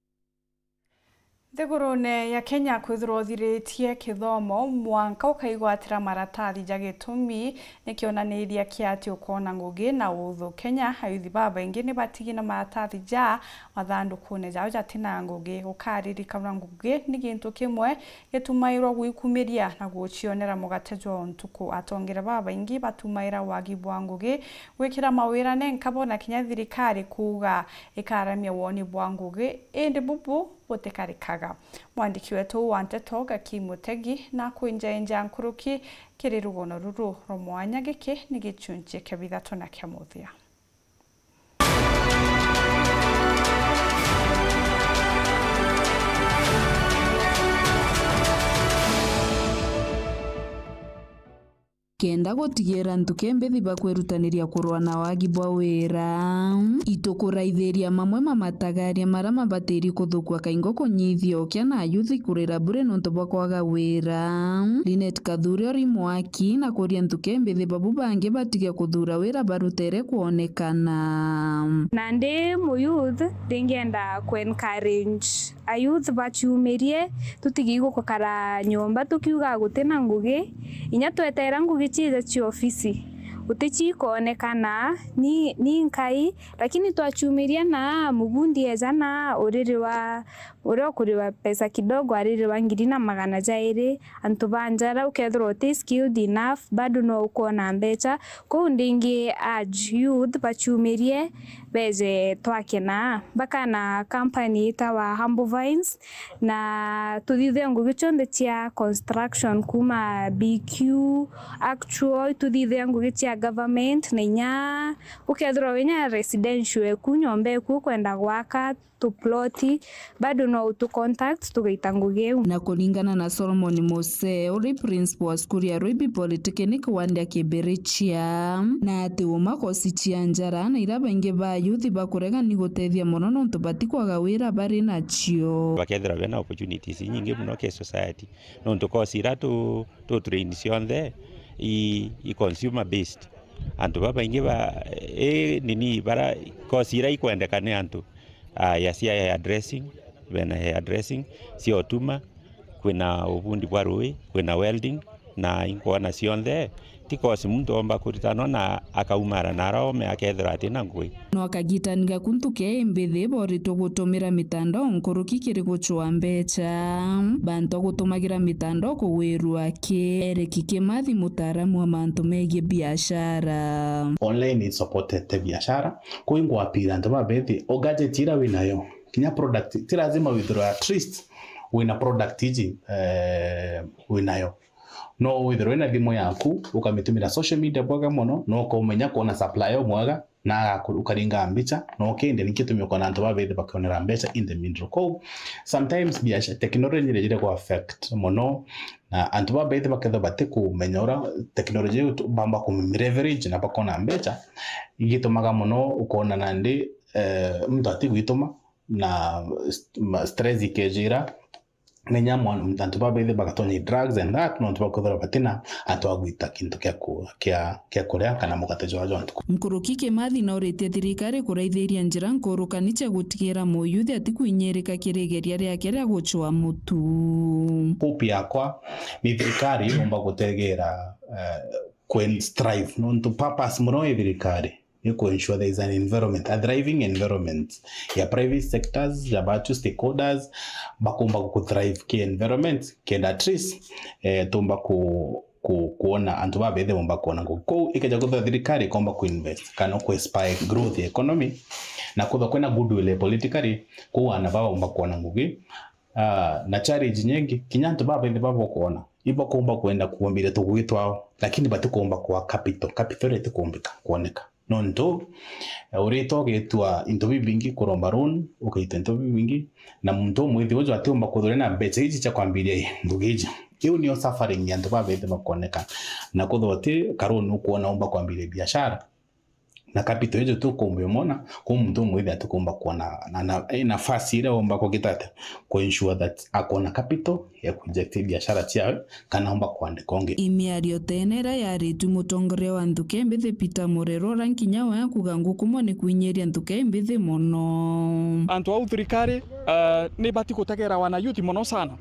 Nthigurune ya Kenya kwithirwa uthiritie kithomo mwanka ukaigwatira maratathi ja gitumi, ni kionaniria kia ati ukoona ngugi na uthu. Kenya, ayuthi babaingi ni batigi na maratathi ja mathondokune jao jatina ngugi. Ukaririkana ngugi ni gintu kimwe gitumairwa gwikumiria na gucionera mugate jwa o ntuku. Atongere babaingi batumaira wagi bwa ngugi gwikira mawira nenka bo na kinya thirikari kuuga ikaramia woni bwa ngugi, indi bubu butikarikaga. Mwandiki wetu wa nteto Gaki Mutegi na kwinjainja nkuruki kiri rugono ruru rwa mwanya. Giki ni gichunchi kia bithatu na kia muthia. Kenda gutigira antu kembithi ba kwirutaniria kurwa na wagi bwa wira, itukuraithiria mamwe ma matagaria maria mabatiri kuthukua kaingo kunyithia ukia na ayuthi kurira bure nontu bwa kwaga wira. Linet Kathuri ori mwaki na kuria antu kembithi babu bangi batige kuthura wira barutere kwonekana. Nandi mu youth ndingienda ku encourage a youth baciumirie, tutige igukara nyomba tukiuga gutina ngugi, inya twetera ngugi ciija cia ofisi guti cikonekana ni, ni nkai, lakini twaciumiria na mubundi eja na uririwa uria ukuriwa pesa kidogo aririwa ngiri na magana jairi, antu ba njara ukethirwa uti skilled enough, bado no ukwona mbeca. Kou ndingi urge youth baciumirie beje twakena. Bakana company itawa Humble Vines, na tuthithia ngugi cionthe cia construction kuma B Q, actual, tuthithia ngugi cia government, na inya ukethirwa winya residential eku, nyomba eku ukwenda gwaka, tuploti, bado no utu contact tugaita ngugi iu. Na kuringana na Solomon Mose, uri principal wa cukuru ya Ruibi Polytechnic wandi akibirichia, na ati uma kosi cia njara na ira baingi ba youth bakurega ni gutethia mono nontu batikwaga wira bari nacio. Bakethirwa bena opportunities inyingi mono ke society, nontu kosi ira tu, tu train cionthe i, i consumer based. Antu babaingi ba, i nini bara kosi ira ikwendeka ni antu, ah, ya cia hair dressing, bena hair dressing, cia utuma, kwina ubundi bwa rui, kwina welding, na inkwona cionthe ti kosi muntu omba kuritanwa na akaumara na ara ome akethirwa atina ngugi. No akagitani gaku ntuke imbithi boritwe gutumira mitandao nkuruki kiri gucua mbecha. Bantu a gutumagira mitandao kugwirua ki? Eric Kimathi, mutaaramu wa mantu megie biashara. Online isupportete biashara, kwi ngwapira antu babethi o gadget ira winayo, kinya product, ti lazima withirwe at least wina product iji, eh, winayo. No withirwe wina thimu yaku, ukamitumira social media bwega mono, na ukaumenya kwona supplier umwega, na agaku-, ukaringa mbicha, na ukendia, nikio itumi ukona antu babethi bakionera mbecha in the middle. Kou, sometimes biashara, technology ni ijire ku affect mono, na antu babethi bakethirwa batikumenya uria technology iu tu-, bamba kumileverage na bakona mbecha, igitumaga mono ukona nandi, eh, muntu atigwituma, na st-, ma-, stress ikejira, na inya mwan-, antu babethi bagatonya i drugs and that, nontu bakwithirwa batina antu a gwita kintu kia ku-, kia, kia kuria kana mugate jwa, jwa ntuku. Nkuruki Kimathi nauritie thirikari kuraithiria njira nkurukani cia gutigira muyuthi atikwinyirika kiri igeria riake ria gucua mutu. Hope yakwa ni thirikari yumba gutegera, eh, kwen strive, nontu purpose muno i thirikari ni ku ensure there is an environment, a thriving environment ya private sectors, ya batu stakeholders, bakumba ku thrive ki environment, kenda at least, eh, tumba ku, ku, kuona antu babethi bomba kuona ngugi. Kou ikeja kuthwa thirikari ikomba ku invest, kana ku inspire growth ya economy, na kuthwa kwina goodwill politically, kou ana baba bomba kuona ngugi. Ah, na challenge nyingi, kinya antu babethi baba bokuona, ibakumba kwenda kuombiria tugugi twao, lakini batikumba kwa capital. Capital itikumbika kuoneka. Nontu, eh, urita ugitua into bibingi, kuromba loan, ukaita into bibingi, na muntu umwithi uju atiumba kuthuria na mbecha iji cia kwambiria ngugi iji. Iu niyo suffering ya antu babethi bakuoneka. Na kuthwa uti ka loan ukuona umba kwambiria biashara, Na capital ijo tukumba umona, kwa muntu umwithia tukumba kuona na, na, eh, nafasi iria umba kugita atia ku ensure that akona capital ya kuinject biashara ciawe, kana umba kuandika ungi. Imiario tene iria yaritu mutongoria wa nthuke mbithi Peter Murero, uria nkinya we akuga ngukumwa ni kwinyiria nthuke mbithi mono. Antu au thirikari, eh, ni bati gutegera wana youth mono sana.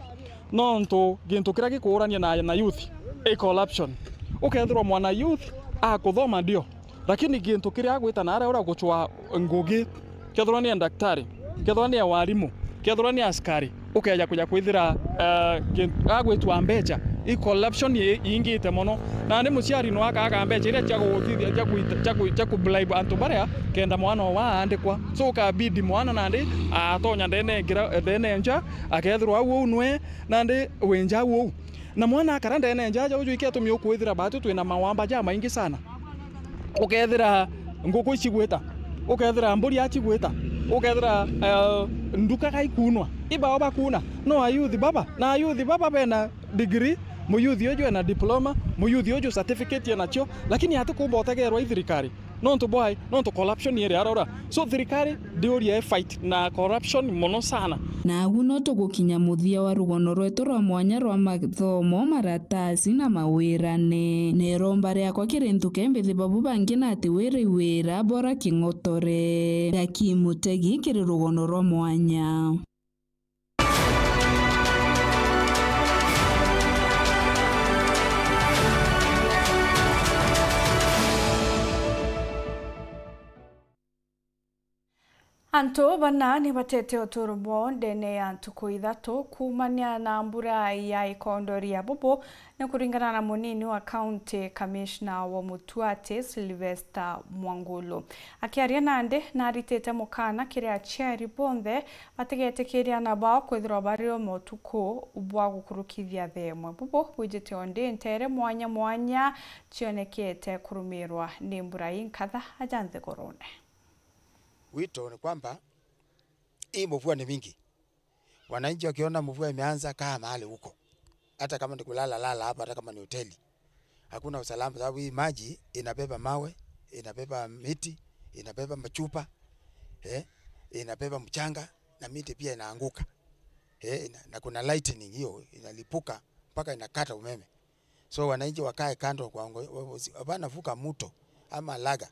Nontu gintu kiria gikuurania na, na youth i corruption. Ukethirwa mwana youth akuthoma ndio, lakini gintu kiria agwita na aria ura gucwa ngugi, kethirwa ni daktari, kethirwa ni warimu, kethirwa ni askari, ukeja kuja kwithira, eh, gin-, agwitua mbecha, i corruption i-, iingite mono. Nandi muciari no akaga mbecha iria cia gugutithia, cia kuita-, cia ku-, cia kubribe antu baria kenda mwana owa aandikwa. So ukabidi mwana nandi atonya ndene ngira-, ndene nja, akethirwa au uu nwe nandi wi nja au uu. Na mwana akara ndene nja aja uju iki atumi ukwithira batu twina mawamba jamaingi sana. Ukethira nguku icigwita, ukethira mburi acigwita, ukethira, eh, nduka gaikunwa. Ibao bakuna. No ayuthi baba, na ayuthi baba bena degree, muyuthi uju ena diploma, muyuthi uju certificate enacio, lakini atikumba utegerwa i thirikari. Nontu bwai, nontu corruption iri arora. So thirikari ndiuria i fight na corruption mono sana. Nagu no tugukinya muthia wa rugono rwetu rwa mwanya rwa mathomo, maratasi na mawirane. Na iromba riakwa kiri nthuke mbithi babu bangi na ati wiri wira bora king'otore. Gaki mutegi kiri rugono rwa mwanya. Antu bana ni batete uturo bwao ndene ya ntuku ithatu kuumania na mbura ya ikondoria bubu, ni kuringana na munini wa County Commissioner wa Mutuati, Sylvester Mwangulu. Akiaria nandi, naritite mukana kiri aciari bonthe batigetikiria ana bao kwithirwa bari o motuku bwa gukurukithia themwe. Bubu bwijite o ndi ntere mwanya mwanya cionekete kurumirwa ni mbura inkatha aja nthigurune. Wito ni kwamba hii mvua ni mingi. Wananchi wakiona mvua imeanza, kaa mahali huko. Hata kama ni kulala, lala hapa, hata kama ni hoteli. Hakuna usalama, sababu hii maji inabeba mawe, inabeba miti, inabeba machupa, eh, inabeba mchanga, na miti pia inaanguka. Eh, ina-, na kuna lightning hiyo inalipuka mpaka inakata umeme. So wananchi wakae kando kwa ngo-, wa-, wa-, hapana vuka mto ama laga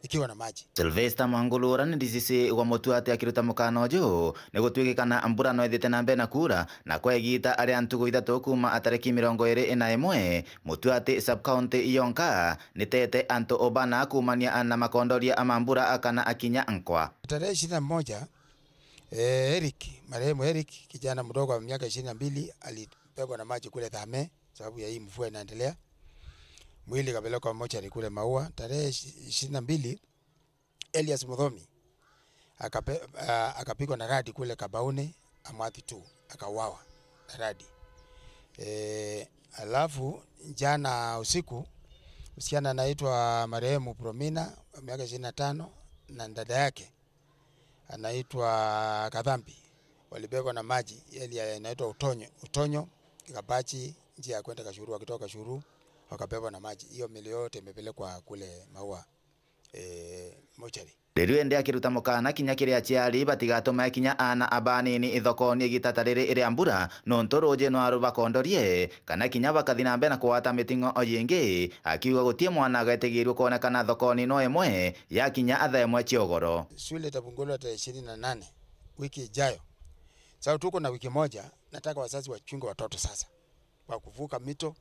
ikiwa na maji. Sylvester Mwangulu, uria ni D C C wa Mutuati, akiruta mukana uju, ni gutuikikana mbura no ithite na mbere na kuura, na kwa igita ria ntuku ithatu kuuma tariki mirongo iri na imwe, Mutuati sub-county yonka ni tete antu o bana kuumania na makondoria ma mbura kana akinya nkwa. Tarehe ishirini na moja, eh, Eric, marehemu Eric, kijana mdogo wa miaka ishirini na mbili, alibebwa na maji kule Thame sababu ya hii mvua inaendelea. Mwili ikapelekwa mochari kule Maua. Tarehe ishi-, ishirini na mbili, Elias Muthomi akape-, ah, akapigwa na radi kule Kabauni, Amathi two, akauawa na radi. Eh, alafu jana usiku, msichana anaitwa marehemu Promina, wa miaka ishirini na tano, na dada yake anaitwa Kadhambi, walibebwa na maji, area inaitwa Utonyo, Utonyo, Kabachi, njia ya kwenda Kashuru, wakitoka Kashuru, wakabebwa na maji. Hiyo mili yote imepelekwa kule Maua, eh, mochari. Riu indi akiruta mukana kinya kiri aciari batigatume kinya aana abanini ithokoni igita ta riri ria mbura, nontu ruuji no rubakondorie, kana kinya bakathi na mbere na kugwata miting'o o yingi, akiuga guti mwana agetigirue kwonekana thokoni no imwe yakinya thaa imwe cia ugoro. Shule itafungulwa tarehe ishirini na nane, wiki ijayo. Sasa tuko na wiki moja, nataka wazazi wachunge watoto sasa, wa kuvuka mito,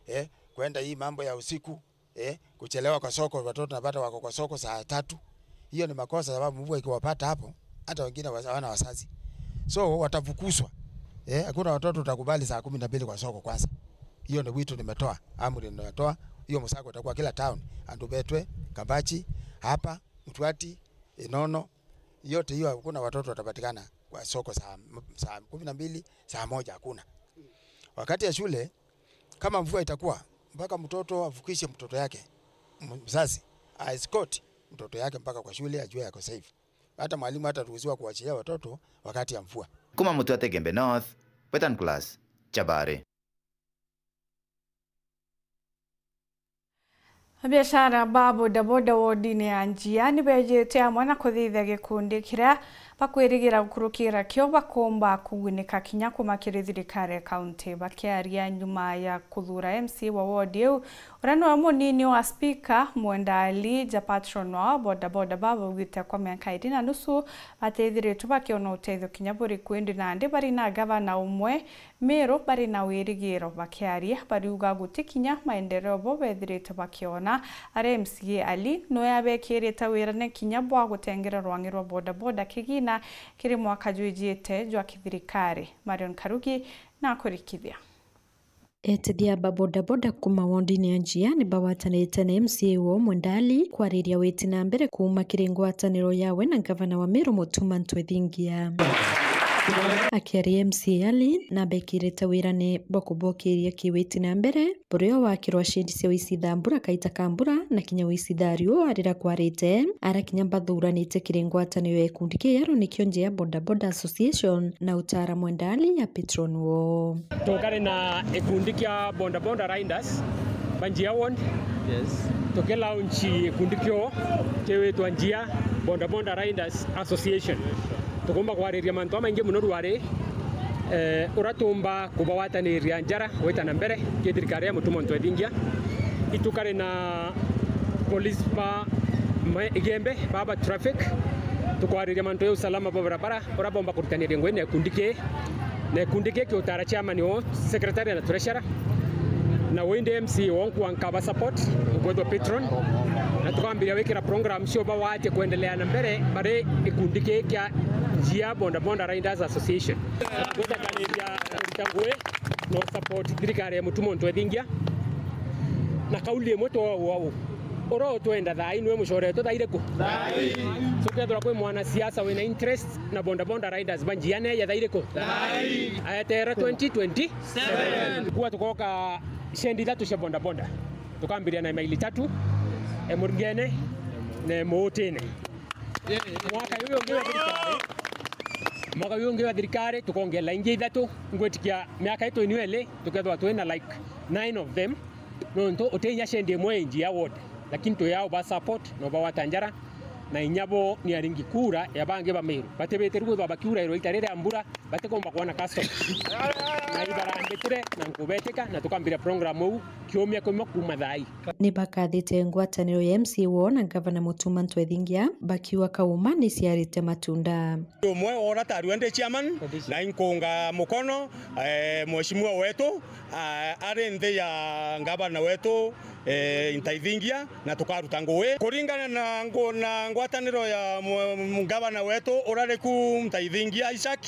eh, kwenda hii mambo ya usiku, eh, kuchelewa kwa soko, watoto napata wako kwa soko saa tatu. Hiyo ni makosa, sababu mvua ikiwapata hapo, hata wengine wa-, hawana wazazi. So, watafukuzwa. Eh, hakuna watoto utakubali saa kumi na mbili kwa soko kwanza. Hiyo ni wito nimetoa, amri nimetoa. Hiyo msako utakuwa kila town. Andubetwe, Kabachi, hapa, Mtwati, Inono, yote hiyo hakuna watoto watapatikana kwa soko saa, saa kumi na mbili, saa moja hakuna. Wakati ya shule, kama mvua itakuwa, mpaka mtoto avukishe mtoto yake, m-, mzazi a escort mtoto yake mpaka kwa shule, ajue yako safe. Hata mwalimu hataruhusiwa kuachilia watoto wakati ya mvua. Kuma Mutuati Igembe North, Western Class, Chabari. Biashara ba bodaboda wodine ya Njia ni bejite amwe na kuthithia gikundi kiria bakwirigira gukurukira kio bakomba kugunika kinya kuma kiri thirikari ya kaunti. Bakiaria nyuma ya kuthura M C A wa wodi iu, uria niwe munini wa spika, Mwenda Ali, ja patron wao, bodaboda ba baugite kwa miaka iri na nusu batithiritwe bakiona utethio kinya buriku, indi nandi bari na gavana umwe Meru bari na wirigiro. Bakiaria, bariuga guti kinya maendeleo bo bethirite bakiona, aria M C A Ali noe abekirite wirane kinya bwa gutengera rwang'i rwa bodaboda kigina kiri mwaka jwijite jwa kithirikari. Marion Karugi nakurikithia. Etithia ba bodaboda kuma wondini ya Njia ni bagwatanite na M C A wao Mwenda Ali kwariria witi na mbere kuuma kiri ngwataniro yawe na gavana wa Meru Mutuma Ntwethingia. Akiaria, M C A Ali nabekirite wirane bwa kubokiria kiwiti na mbere, buria wakirwa shedi cia uicitha mbura kaita ka mbura na kinya uicitha riua riria kwarite, aria kinya bathuranite kiri ngwataniro ya gikundi kiu ya runikio Njia Bodaboda Association na utara Mwenda Ali ya patron wao. Tukari na gikundi kia bodaboda riders ba Njia ward. Yes. Tukilaunch gikundi kio kiwitwa Njia Bodaboda Riders Association. Tukumba kwariria mantu jamaingi mono rwari, eh, uria tumba kubawataniria njara gwita na mbere ki thirikari ya Mutuma Ntwethingia. Itukari na police ba ma-, Igembe, baba traffic, tukwariria mantu ya usalama bwa barabara, uria bomba kuritaniria ngugi na gikundi ki, na gikundi ki kiutara chairman wao, secretary na treasurer, na windi M C A wao nkwa nkaba support, nkwethwa patron, na tukambiria wikira program cio bawatie kwendelea na mbere bari gikundi ki kia Njia Bodaboda Riders Association. Guthakanithia kurita ngugi na support thirikari ya Mutuma Ntwethingia. Na kauli imwe twauga uu, uria utwenda thaai niwe mucoretwe thaa iriku? Thaai. So kethirwa kwi mwanasiasa wina interest na bodaboda riders ba Njia neeja thaa iriku? Thaai. Aetere twenty twenty-seven. Kuwa tukoka shendi ithatu cia bodaboda. Tukambiria na maili tatu, e Murngene, na e Muutine. Mwaka uyu ungi wa thirikari, mwaka uyu ungi wa thirikari, tukongerera ingi ithatu. Ngwitikia miaka itu ino iri, tukethirwa twina like nine of them. Nontu uti inya shendi imwe i Njia ward, lakini twi au ba support na ubagwata njara, na inya bo ni aringi kura ya bangi ba Meru. Batibitirwe kwithirwa bakiurairwa ita riria mbura, batikomba kwona customer. Na ibarambitire na nkubetika, na tukambiria program uu kiumia kimwe kuuma thaai. Ni bakathite ngwataniro ya M C A wao na gavana Mutuma Ntwethingia, bakiuga kauma ni ciarite matunda. Umwe wora tarua ndi chairman, na inkunga mukono, eh, mheshimiwa wetu, ah, ari nthi ya gavana wetu, eh, Ntaithingia, na tukaruta ngugi. Kuringana na ngu-, na ngwataniro ya mu-, gavana wetu urari ku Ntaithingia Isaac,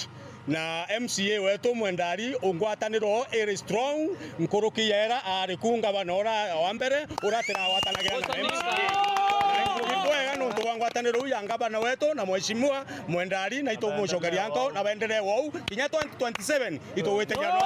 na M C A wetu Mwenda Ali, ngwataniro iri strong nkuruki ya ira ari ku gavana ura wa mbere, ura tirawatanagira na M C A. Na ni bwega nontu bwa ngwataniro iu ya gavana wetu na mheshimiwa Mwenda Ali, na itumucokeria nko na baendelee wou kinya twenty twenty-seven, itugwitikia no.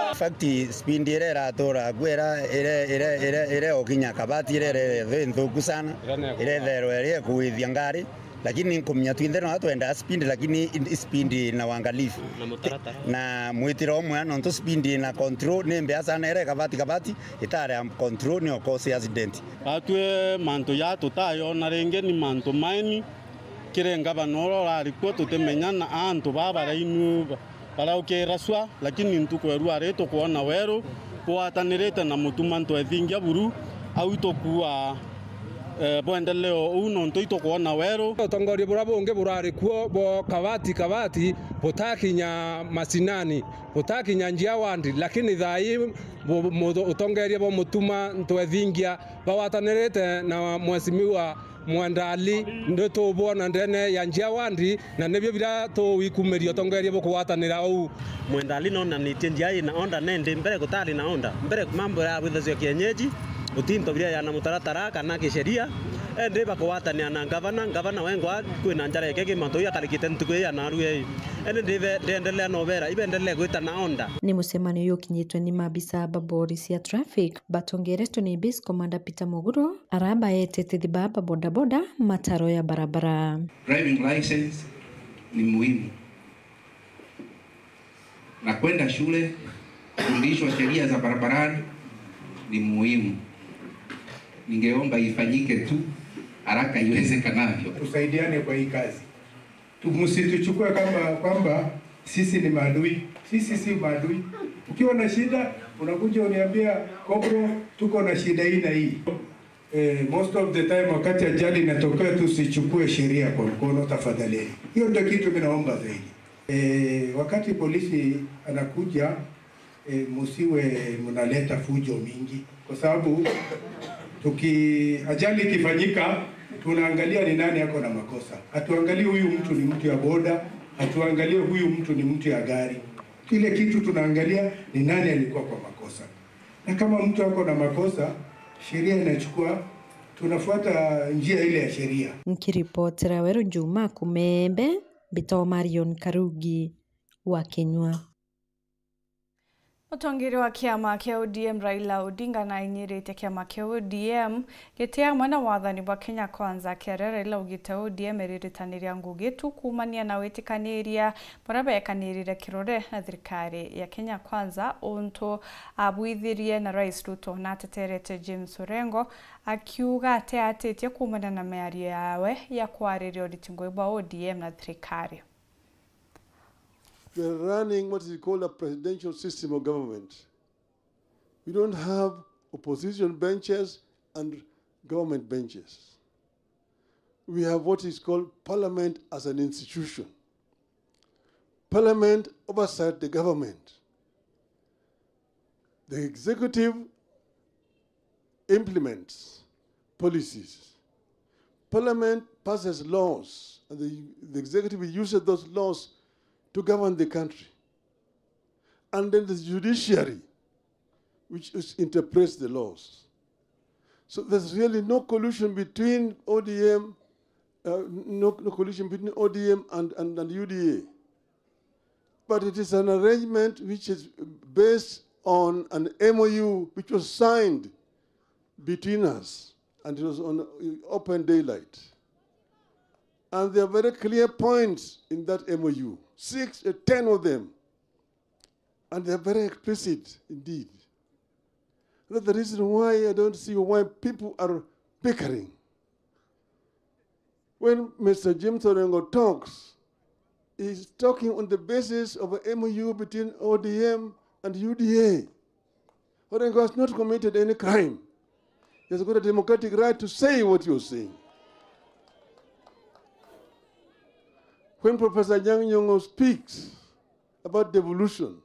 In fact, speed ira iratura ku ira, ira, ira, ira, ira ukinya Kabati, ira, ira, ira nthuku sana, ira itherwa iri ikuithia ngari. Lakini nkumenya twinthe no twendaa speed, lakini i-, speed na uangalifu. Na mutaratara. Na mwitiro umwe, nontu speed na control ni mbea sana, ira ikabati kabati, itari am control, ni okosi accident. Atwi mantu ja tutayona ringi ni mantu maeni kiri ngavana uria urari kuo, tutimenya na antu baa barainua ba-, baraukira cua, lakini ntuku ya rua ri tukwona weru bwatanirite na Mutuma Ntwethingia buru, au itukuua, eh, bwendeleo uu nontu itukwona weru. Utongoria buria bungi burari kuo bo Kabati Kabati butakinya macinani, butakinya Njia ward, lakini thaa ii bu-, mu-, utongeria bwa Mutuma Ntwethingia bagwatanirite na mheshimiwa Mwenda Ali, nitubwona ndene ya Njia ward, na nibio biria tuwikumiria utongeria bukugwatanira uu. Mwenda Ali nonanitie Njia ina order, nendi mbere gutari na order. Mbere mambo ya withasio kienyeji, utinto biria ya na mutaratara kana kisheria, endi bakugwatanira na ngavana, ngavana wengwa kwina njara eke ki mantu iu akarikite ntuku ii ya narua ii. Endi ndibe-, ndiendelea na ubera, ibendelee gwita na order. Ni mucemanio uyu ukinyitwe ni maabisa ba borisi ya traffic, batongeretwe ni base commander Peter Muguro, Araba etetithi baa ba bodaboda mataro ya barabara. Driving license ni muhimu. Na kwenda shule, kufundishwa sheria za barabarani ni muhimu. Ningeomba ifanyike tu haraka iwezekanavyo. Tusaidiane kwa hii kazi. Tu-, msituchukue kama kwamba sisi ni maadui. Sisi si maadui. Ukiwa na shida, unakuja uniambia, "Kobro, tuko na shida hii na hii." Eh, most of the time wakati ajali inatokea, tusichukue sheria kwa mkono tafadhali. Hiyo ndio kitu mimi naomba zaidi. Eh, wakati polisi anakuja, eh, musiwe mnaleta fujo mingi, kwa sababu tuki-, ajali ikifanyika, tunaangalia ni nani ako na makosa. Hatuangalii huyu mtu ni mtu ya boda, hatuangalii huyu mtu ni mtu ya gari. Kile kitu tunaangalia ni nani alikuwa kwa makosa. Na kama mtu ako na makosa, sheria inachukua, tunafuata njia ile ya sheria. Nkiripotera Weru Njuma Kumembe, mbitwa Marion Karugi wa Kinyua. Mutongeri wa kiama kia O D M Raila Odinga nainyiritie kiama kia O D M giti amwe na wathani bwa Kenya Kwanza, kiaria Raila augite O D M iriritaniria ngugi tu kuumania na witikaniria buria beekanirire kirore na thirikari ya Kenya Kwanza, untu abwithirie na Rais Ruto na ateterete James Orengo, akiuga ateatitie kuumania na miario yawe ya kwariria uriti ngugi bwa O D M na thirikari. We are running what is called a presidential system of government. We don't have opposition benches and government benches. We have what is called parliament as an institution. Parliament oversight the government. The executive implements policies. Parliament passes laws, and the, the executive uses those laws to govern the country. And then the judiciary, which is, interprets the laws. So there's really no collusion between O D M, uh, no, no collusion between O D M and, and, and U D A. But it is an arrangement which is based on an M O U which was signed between us, and it was on open daylight. And there are very clear points in that M O U, six, uh, ten of them. And they are very explicit indeed. That's the reason why I don't see why people are bickering. When Mister James Orengo talks, he's talking on the basis of a M O U between O D M and U D A. Orengo has not committed any crime. He has got a democratic right to say what he was saying. When Professor Anyang' Nyong'o speaks about devolution,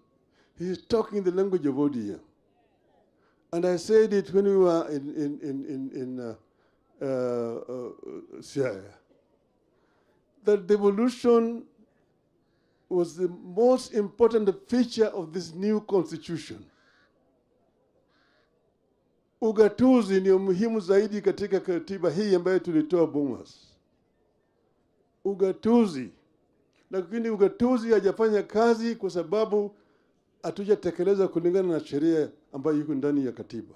he is talking the language of O D M. And I said it when we were in, in, in, in, in, uh, uh, uh, Siaya, that devolution was the most important feature of this new constitution. Ugatuzi ndio muhimu zaidi katika katiba hii ambayo tulitoa Bomas. Ugatuzi. Lakini ugatuzi hajafanya kazi kwa sababu hatujatekeleza kulingana na sheria ambayo iko ndani ya katiba.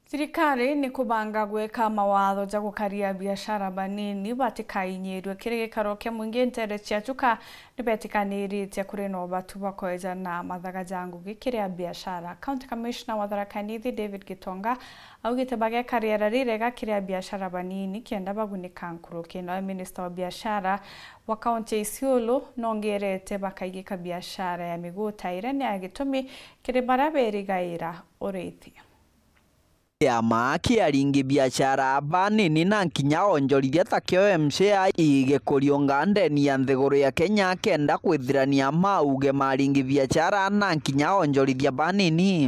Thirikari ni kubanga gwika mawatho ja gukaria biashara banini batikainyirue. Kiri gikaro kia mwingi nteere cia Chuka ni betikaniritie kuri na ubatu bwa kweja na mathaga ja ngugi kiri abiashara. County Commissioner wa Tharaka Nithi David Gitonga augite bageka riera rirega kiri abiashara banini kenda bagunika nkuruki. Nawe Minister wa Biashara wa kaunti ya Isiolo nongerete bakaigika biashara ya miguta iria ni ya gitumi kiri baria berigaira urithi. Kiama kia aringi biashara banini na nkinya onjorithia ta kio M C I igikuriunga ndeni ya nthiguru ya Kenya kenda kwithirania mauge ma aringi biashara na nkinya onjorithia banini.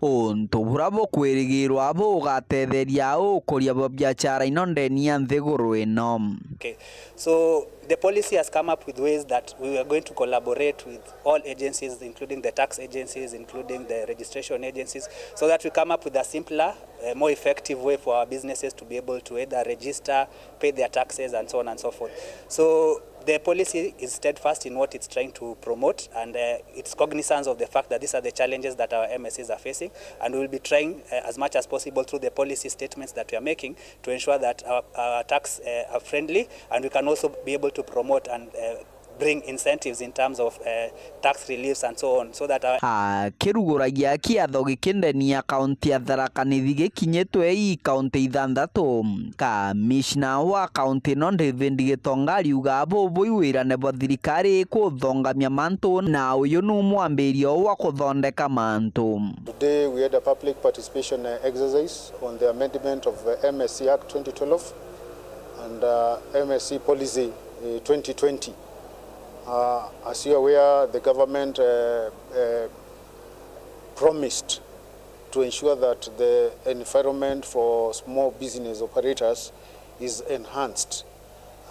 Untu buria bukwirigirwa bugatetheria ukuria bwa biashara ino ndeni ya nthiguru ino. Okay. So the policy has come up with ways that we are going to collaborate with all agencies, including the tax agencies, including the registration agencies, so that we come up with a simpler, uh, more effective way for our businesses to be able to either register, pay their taxes, and so on and so forth. So the policy is steadfast in what it's trying to promote, and, uh, it's cognizance of the fact that these are the challenges that our M S Cs are facing, and we will be trying, uh, as much as possible through the policy statements that we are making to ensure that our, our tax, uh, are friendly, and we can also be able to promote and, uh, bring incentives in terms of, uh, tax reliefs and so on, so that our Akiruguragia kiatho gikindenia kaunti ya Tharaka Nithi gikinyitwe ii kaunti ithanthatu, kamishna wa kaunti ino David Gitonga ariuga bubu i wirane bwa thirikari kuthongamia mantu, na uyu nu mwambirio wa kuthondeka mantu. Today we had a public participation, uh, exercise on the amendment of, uh, M S C Act twenty twelve and, uh, M S C Policy, uh, twenty twenty. Uh, as you are aware, the government, uh, uh, promised to ensure that the environment for small business operators is enhanced.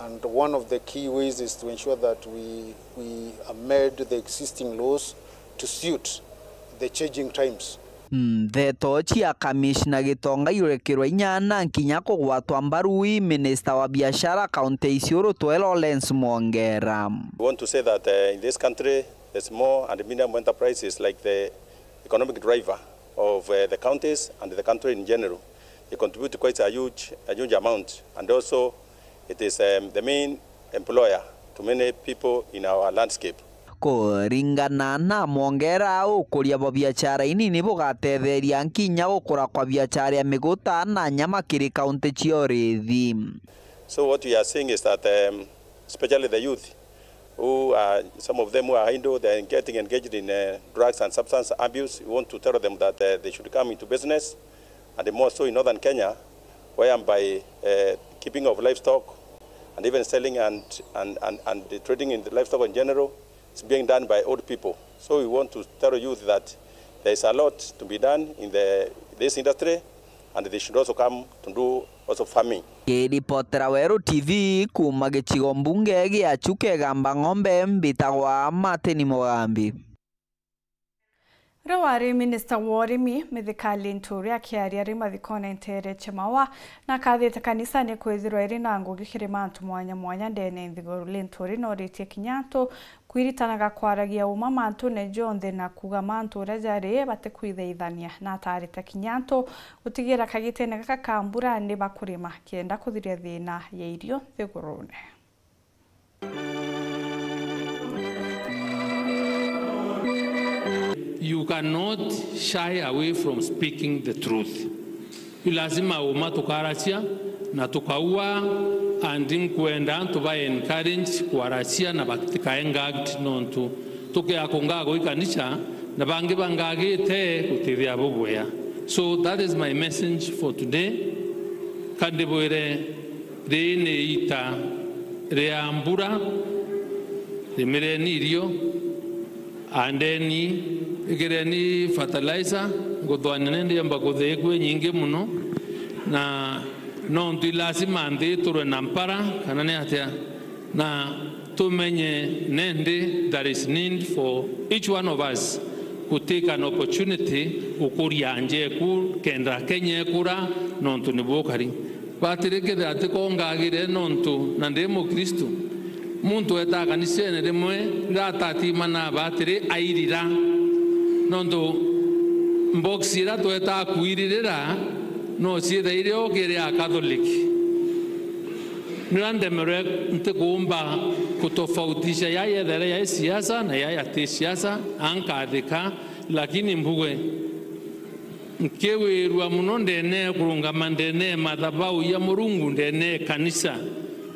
And one of the key ways is to ensure that we, we amend the existing laws to suit the changing times. Ndeto cia kamishna Gitonga irekirwa inya na nkinya kugwatwa mbaru i minista wa biashara kaunti ya Isiolo twe Lawrence Mwongera. We want to say that, uh, in this country, the small and medium enterprises, like the economic driver of, uh, the counties and the country in general, they contribute quite a huge, a huge amount, and also it is, um, the main employer to many people in our landscape. Kuringana na Mwongera, ukuria bwa biachara inini bugatetheria nkinya gukura kwa biachara ya miguta na nyama kiri kaunti cia urithi. So what we are seeing is that, um, especially the youth, who are, some of them who are idle, they are getting engaged in, uh, drugs and substance abuse. We want to tell them that, uh, they should come into business, and more so in northern Kenya, whereby, uh, keeping of livestock and even selling and, and, and, and the trading in the livestock in general is being done by old people. So we want to tell youth that there is a lot to be done in the, this industry, and they should also come to do also farming. Kiripotera Weru T V kuuma gicigo mbunge gia Chuka Igamba Ng'ombe, mbitagwa Martin Mugambi. Uria wari minista wa urimi, Mithika Linturi, akiaria ari mathikone ntere cia Maua, na akathite kanisa ni kwithirwa iri na ngugi kiri mantu mwanya mwanya ndene nthiguru. Linturi noritie kinya antu kwiritanaga kwaragia uma mantune jonthe na kuuga mantu uria jari batikwithaithania, na atarite kinya antu gutigira kagitene gaka ka mbura ni bakurima kenda kuthiria thina ya irio nthigurune. You cannot shy away from speaking the truth. Ni lazima uma tukaracia na tukaua, and nkwenda antu ba encourage kwaracia na batikae ngagged, nontu tukea kungaga i kanisa na bangi bangagite gutithia bubwea. So that is my message for today. Kandibwire, rii ni ita ria mbura, rimireni irio, andeni, ikireni fertilizer, nguthwa nene ndiamba kuthii kwi nyingi muno, na nontu i lazima nthi iturwe na mpara, kana ni atia? Na tumenye nendi there is need for each one of us to take an opportunity gukuria nja eku kenda Kenya ekura, nontu ni bukari. Batiri kethira tikongagire nontu na ndi Mukristu. Muntu etaa kanisene rimwe riria atatimana batiri airira. Nontu mbox iria twetaa kuiririra no ciithaire o kiri a Catholic. Niria ndemerwe ntikuumba kutofautisha ya yethere ya siasa na ya yati siasa, ankathika, lakini mbuge, nkiwirua muno ndene kurungama ndene mathabau ya Murungu ndene kanisa,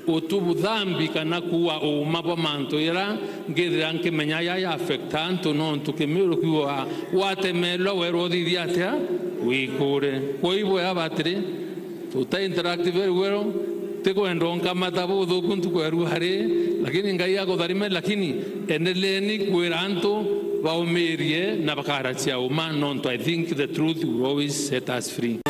utubu thambi kana kuua uuma bwa mantu ira ngithira nkimenya ya ya affect antu, nontu kimiru kiuga watemelwa werwa uthithia atia wikure. Kwa hivyo ya batiri, tuta interact very well. Tikwenda nkamata buthuku ntuku ya ruari, lakini Ngai akutharime, lakini endeleeni kwira antu baumirie na bakaracia uma, nontu I think the truth will always set us free.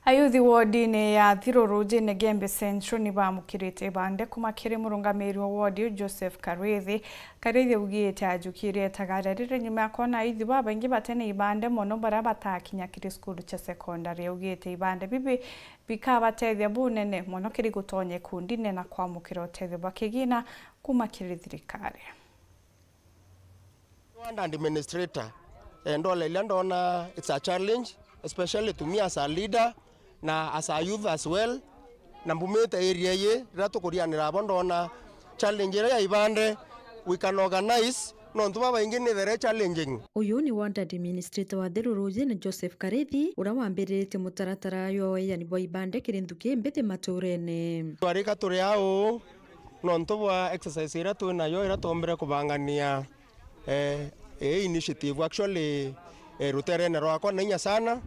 Ayuthi wodine ya Thirurujine Gembe Central ni bamukirite ibande kuma kiri murungamiri wa wodi Joseph Karithi. Karithi augite ajukire etagara riri nyuma ya kwona aithi babaingi batene ibande mono baria batakinya kiri cukuru cia sekondari. Augite ibande bibi bikabatethia bunene mono kiri gutonya ikundine na kwamukira utethio bwa kigina kuma kiri thirikari. And administrator, eh, ndola iria ndona it's a challenge, especially to me as a leader na as a youth as well. Na mbumite area ii, riria tukurianira abo ndona challenge iria ya ibande, we can organize, nontu babaingi ni there challenging. Uyu ni ward administrator wa Thiru Rujine Joseph Karithi, uria wambiriritie mutaratara jwa ueani bwa ibande kiri nthuki mbithi maturene. Twarika turi au, nontu bwa exercise iria twi nayo, iria twombire kubangania, eh, ii initiative actually, eh, ruterene rwakwa na inya sana,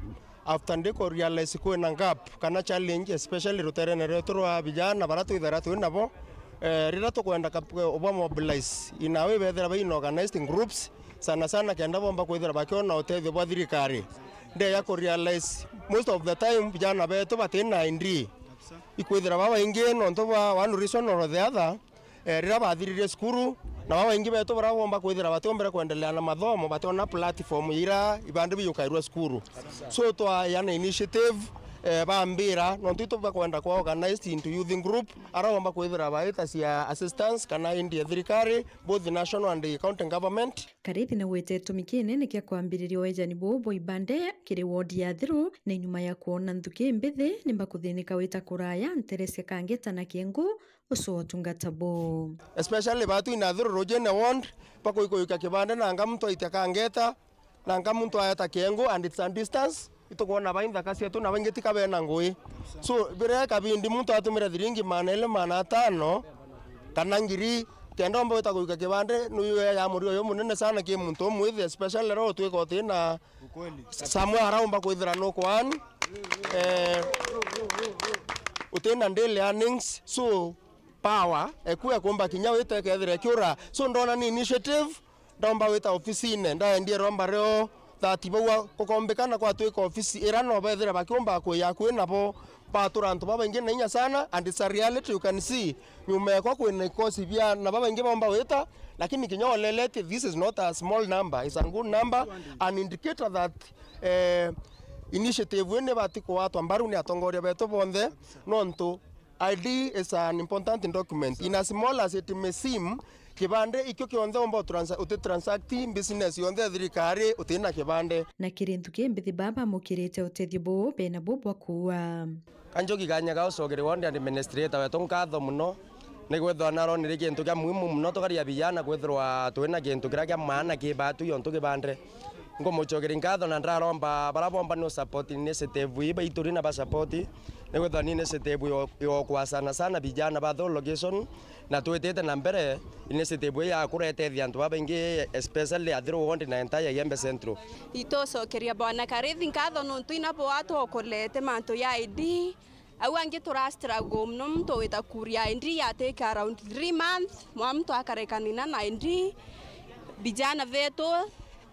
after ndiko realize kwina gap kana challenge, especially ruterene rwetu rwa vijana bara twithira twi nabo, eh, riria tukwenda kap-, obwa mobilize, in a way bethira ba in organized groups, sana sana kenda bomba kwithira bakiona utethio bwa thirikari. Ndeya ku realize most of the time vijana betu batina I D. Ikwithira babaingi nontu bwa one reason or the other, eh, riria bathiririe cukuru, na babaingi betu baria bomba kwithira batiombire kwendelea na mathomo, bationa platform iria ibandi bijukairua cukuru. So, twaeana initiative, eh, bambira, nontu itu bakwenda kwa organized into youth group, aria bomba kwithira baita cia assistance kana indi ya thirikari, both national and county government. Karithi naugite gitumi kinene kia kwambiriria uejani buu bwa ibande kiri ward ya Thiru, ni nyuma ya kwona nthuki mbithi nimba kuthinika wita kuraya ntere cia Kangeta na Kiengu, ucio utungata buu. Especially batu in Athiru Rujine ward, bakuikuika kibande nanga muntu aitia Kangeta, nanga muntu aeta Kiengu, and it's a distance. Itukwona bai nthaka cietu na baingi tika bena ngui. So, biria kabindi muntu atumire thiringi maana iri, maana atano, kana ngiri, kenda omba wita kuika kibande, nuyu ya muri uyu munene sana ki muntu umwithi, especially ro utwika utina somewhere araumba kwithira nukwani, eh, utina daily earnings, so power eku ekumba kinya wite kethira kiura. So ndona ni initiative, ndomba wita ofisine, ndaendie romba rio thati bau kukombikana kwatwika ofisi ira no bethire bakiumba kwi akui nabo, batura antu babaingi na inya sana, and it's a reality, you can see nyuma ekwa kwina ikosi bia na babaingi bomba wita, lakini kinya olelete, this is not a small number, it's a good number, an indicator that, eh, initiative ii nibati kuatwa mbaru ni atongoria betu bonthe, nontu I D is an important document. In as small as it may seem, kibande ikio kionthe umba utransa-, uti transact business yonthe ya thirikari utina kibande. Na kiri nthuki mbithi baba bamukirite utethio buu bena bu bwa kuua. Kanjoki kanya ga ucokeri ward administrator wetu nkatho muno, ni kwithirwa naronire kintu kia muhimu muno tukari a vijana kwithirwa twina kintu kiria kia maana ki batu yontu kibande. Nkumucokeria nkatho na ndaromba bara bomba no support initiative ii baituri na ba support, ni kwithirwa ni initiative yo, yokwa sana sana vijana ba Thulu location, na twitite na mbere initiative ii ya kuretethia antu babaingi, especially Athiru ward na entire Igembe Central. Itucokeria Bwana Karithi nkatho nontu ina bwatwokolete mantu ya I D, au angi tura struggle muno, muntu wita kuria I D ya take around three months, mwa muntu akarekanina na I D. Vijana vetu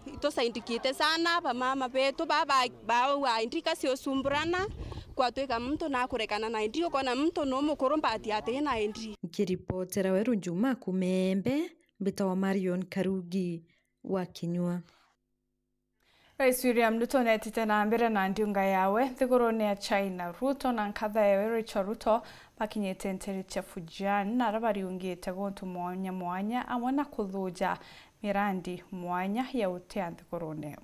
itusaindikite sana, bamama betu ba, ba, baua I D kasiusumburana, kwatwika muntu nakurekana na I D, ukona muntu no mukuru mbati atina I D. Nkiripotera Weru Njuma kuma Igembe, mbitawa Marion Karugi wa Kinyua. Rais William Ruto netite na mbere na ndiunga yawe nthigurune ya China. Ruto na nkatha yawe Rachel Ruto bakinyite ntere cia Fujian, na ara bariungite guntu mwanya mwanya, amwe na kuthuja mirandi mwanya ya utia nthigurune.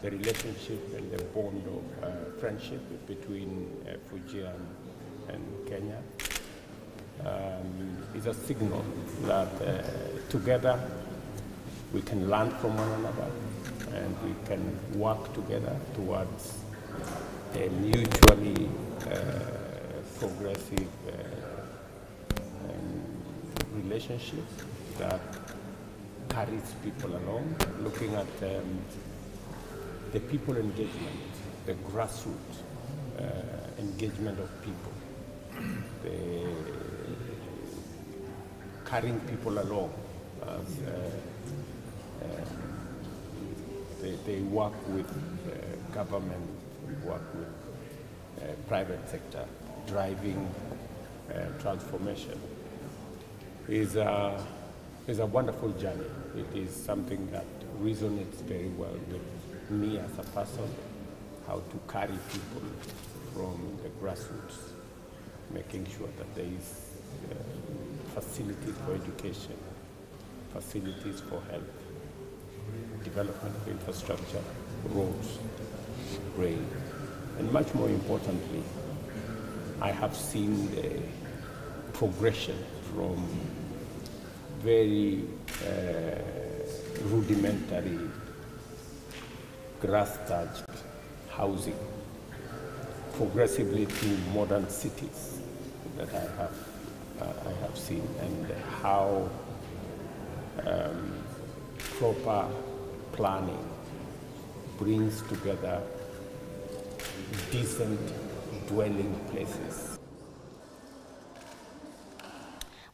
The relationship and the bond of, uh, friendship between, uh, Fujian and Kenya, um, is a signal that, uh, together we can learn from one another and we can work together towards a mutually, uh, progressive, uh, um, relationship that carries people along, looking at, um, the people engagement, the grassroots, uh, engagement of people, the carrying people along as, uh, um, they, they work with, uh, government, we work with uh, private sector driving, uh, transformation is a, is a wonderful journey. It is something that resonates very well with me as a person, how to carry people from the grassroots, making sure that there is, uh, facilities for education, facilities for health, development of infrastructure, roads, rail, and much more importantly, I have seen the progression from very uh, rudimentary grass thatched housing progressively to modern cities that I have, uh, I have seen, and how um, proper planning brings together decent dwelling places.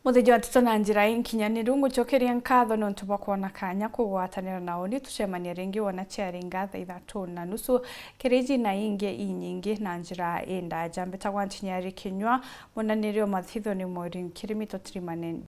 Muthiji wa Nteto na njira inkinyaniru, ngucokeria nkatho nontu bwa kwona kanya kugwatanira na uni. Tucemania ringi wona ciari ngatha ithatu na nusu, kiriji na ingi inyingi na njira indaja. Mbitagwa Ntinyari Kinyua, munaniri o mathitho ni Maureen Kirimi. Tutirimane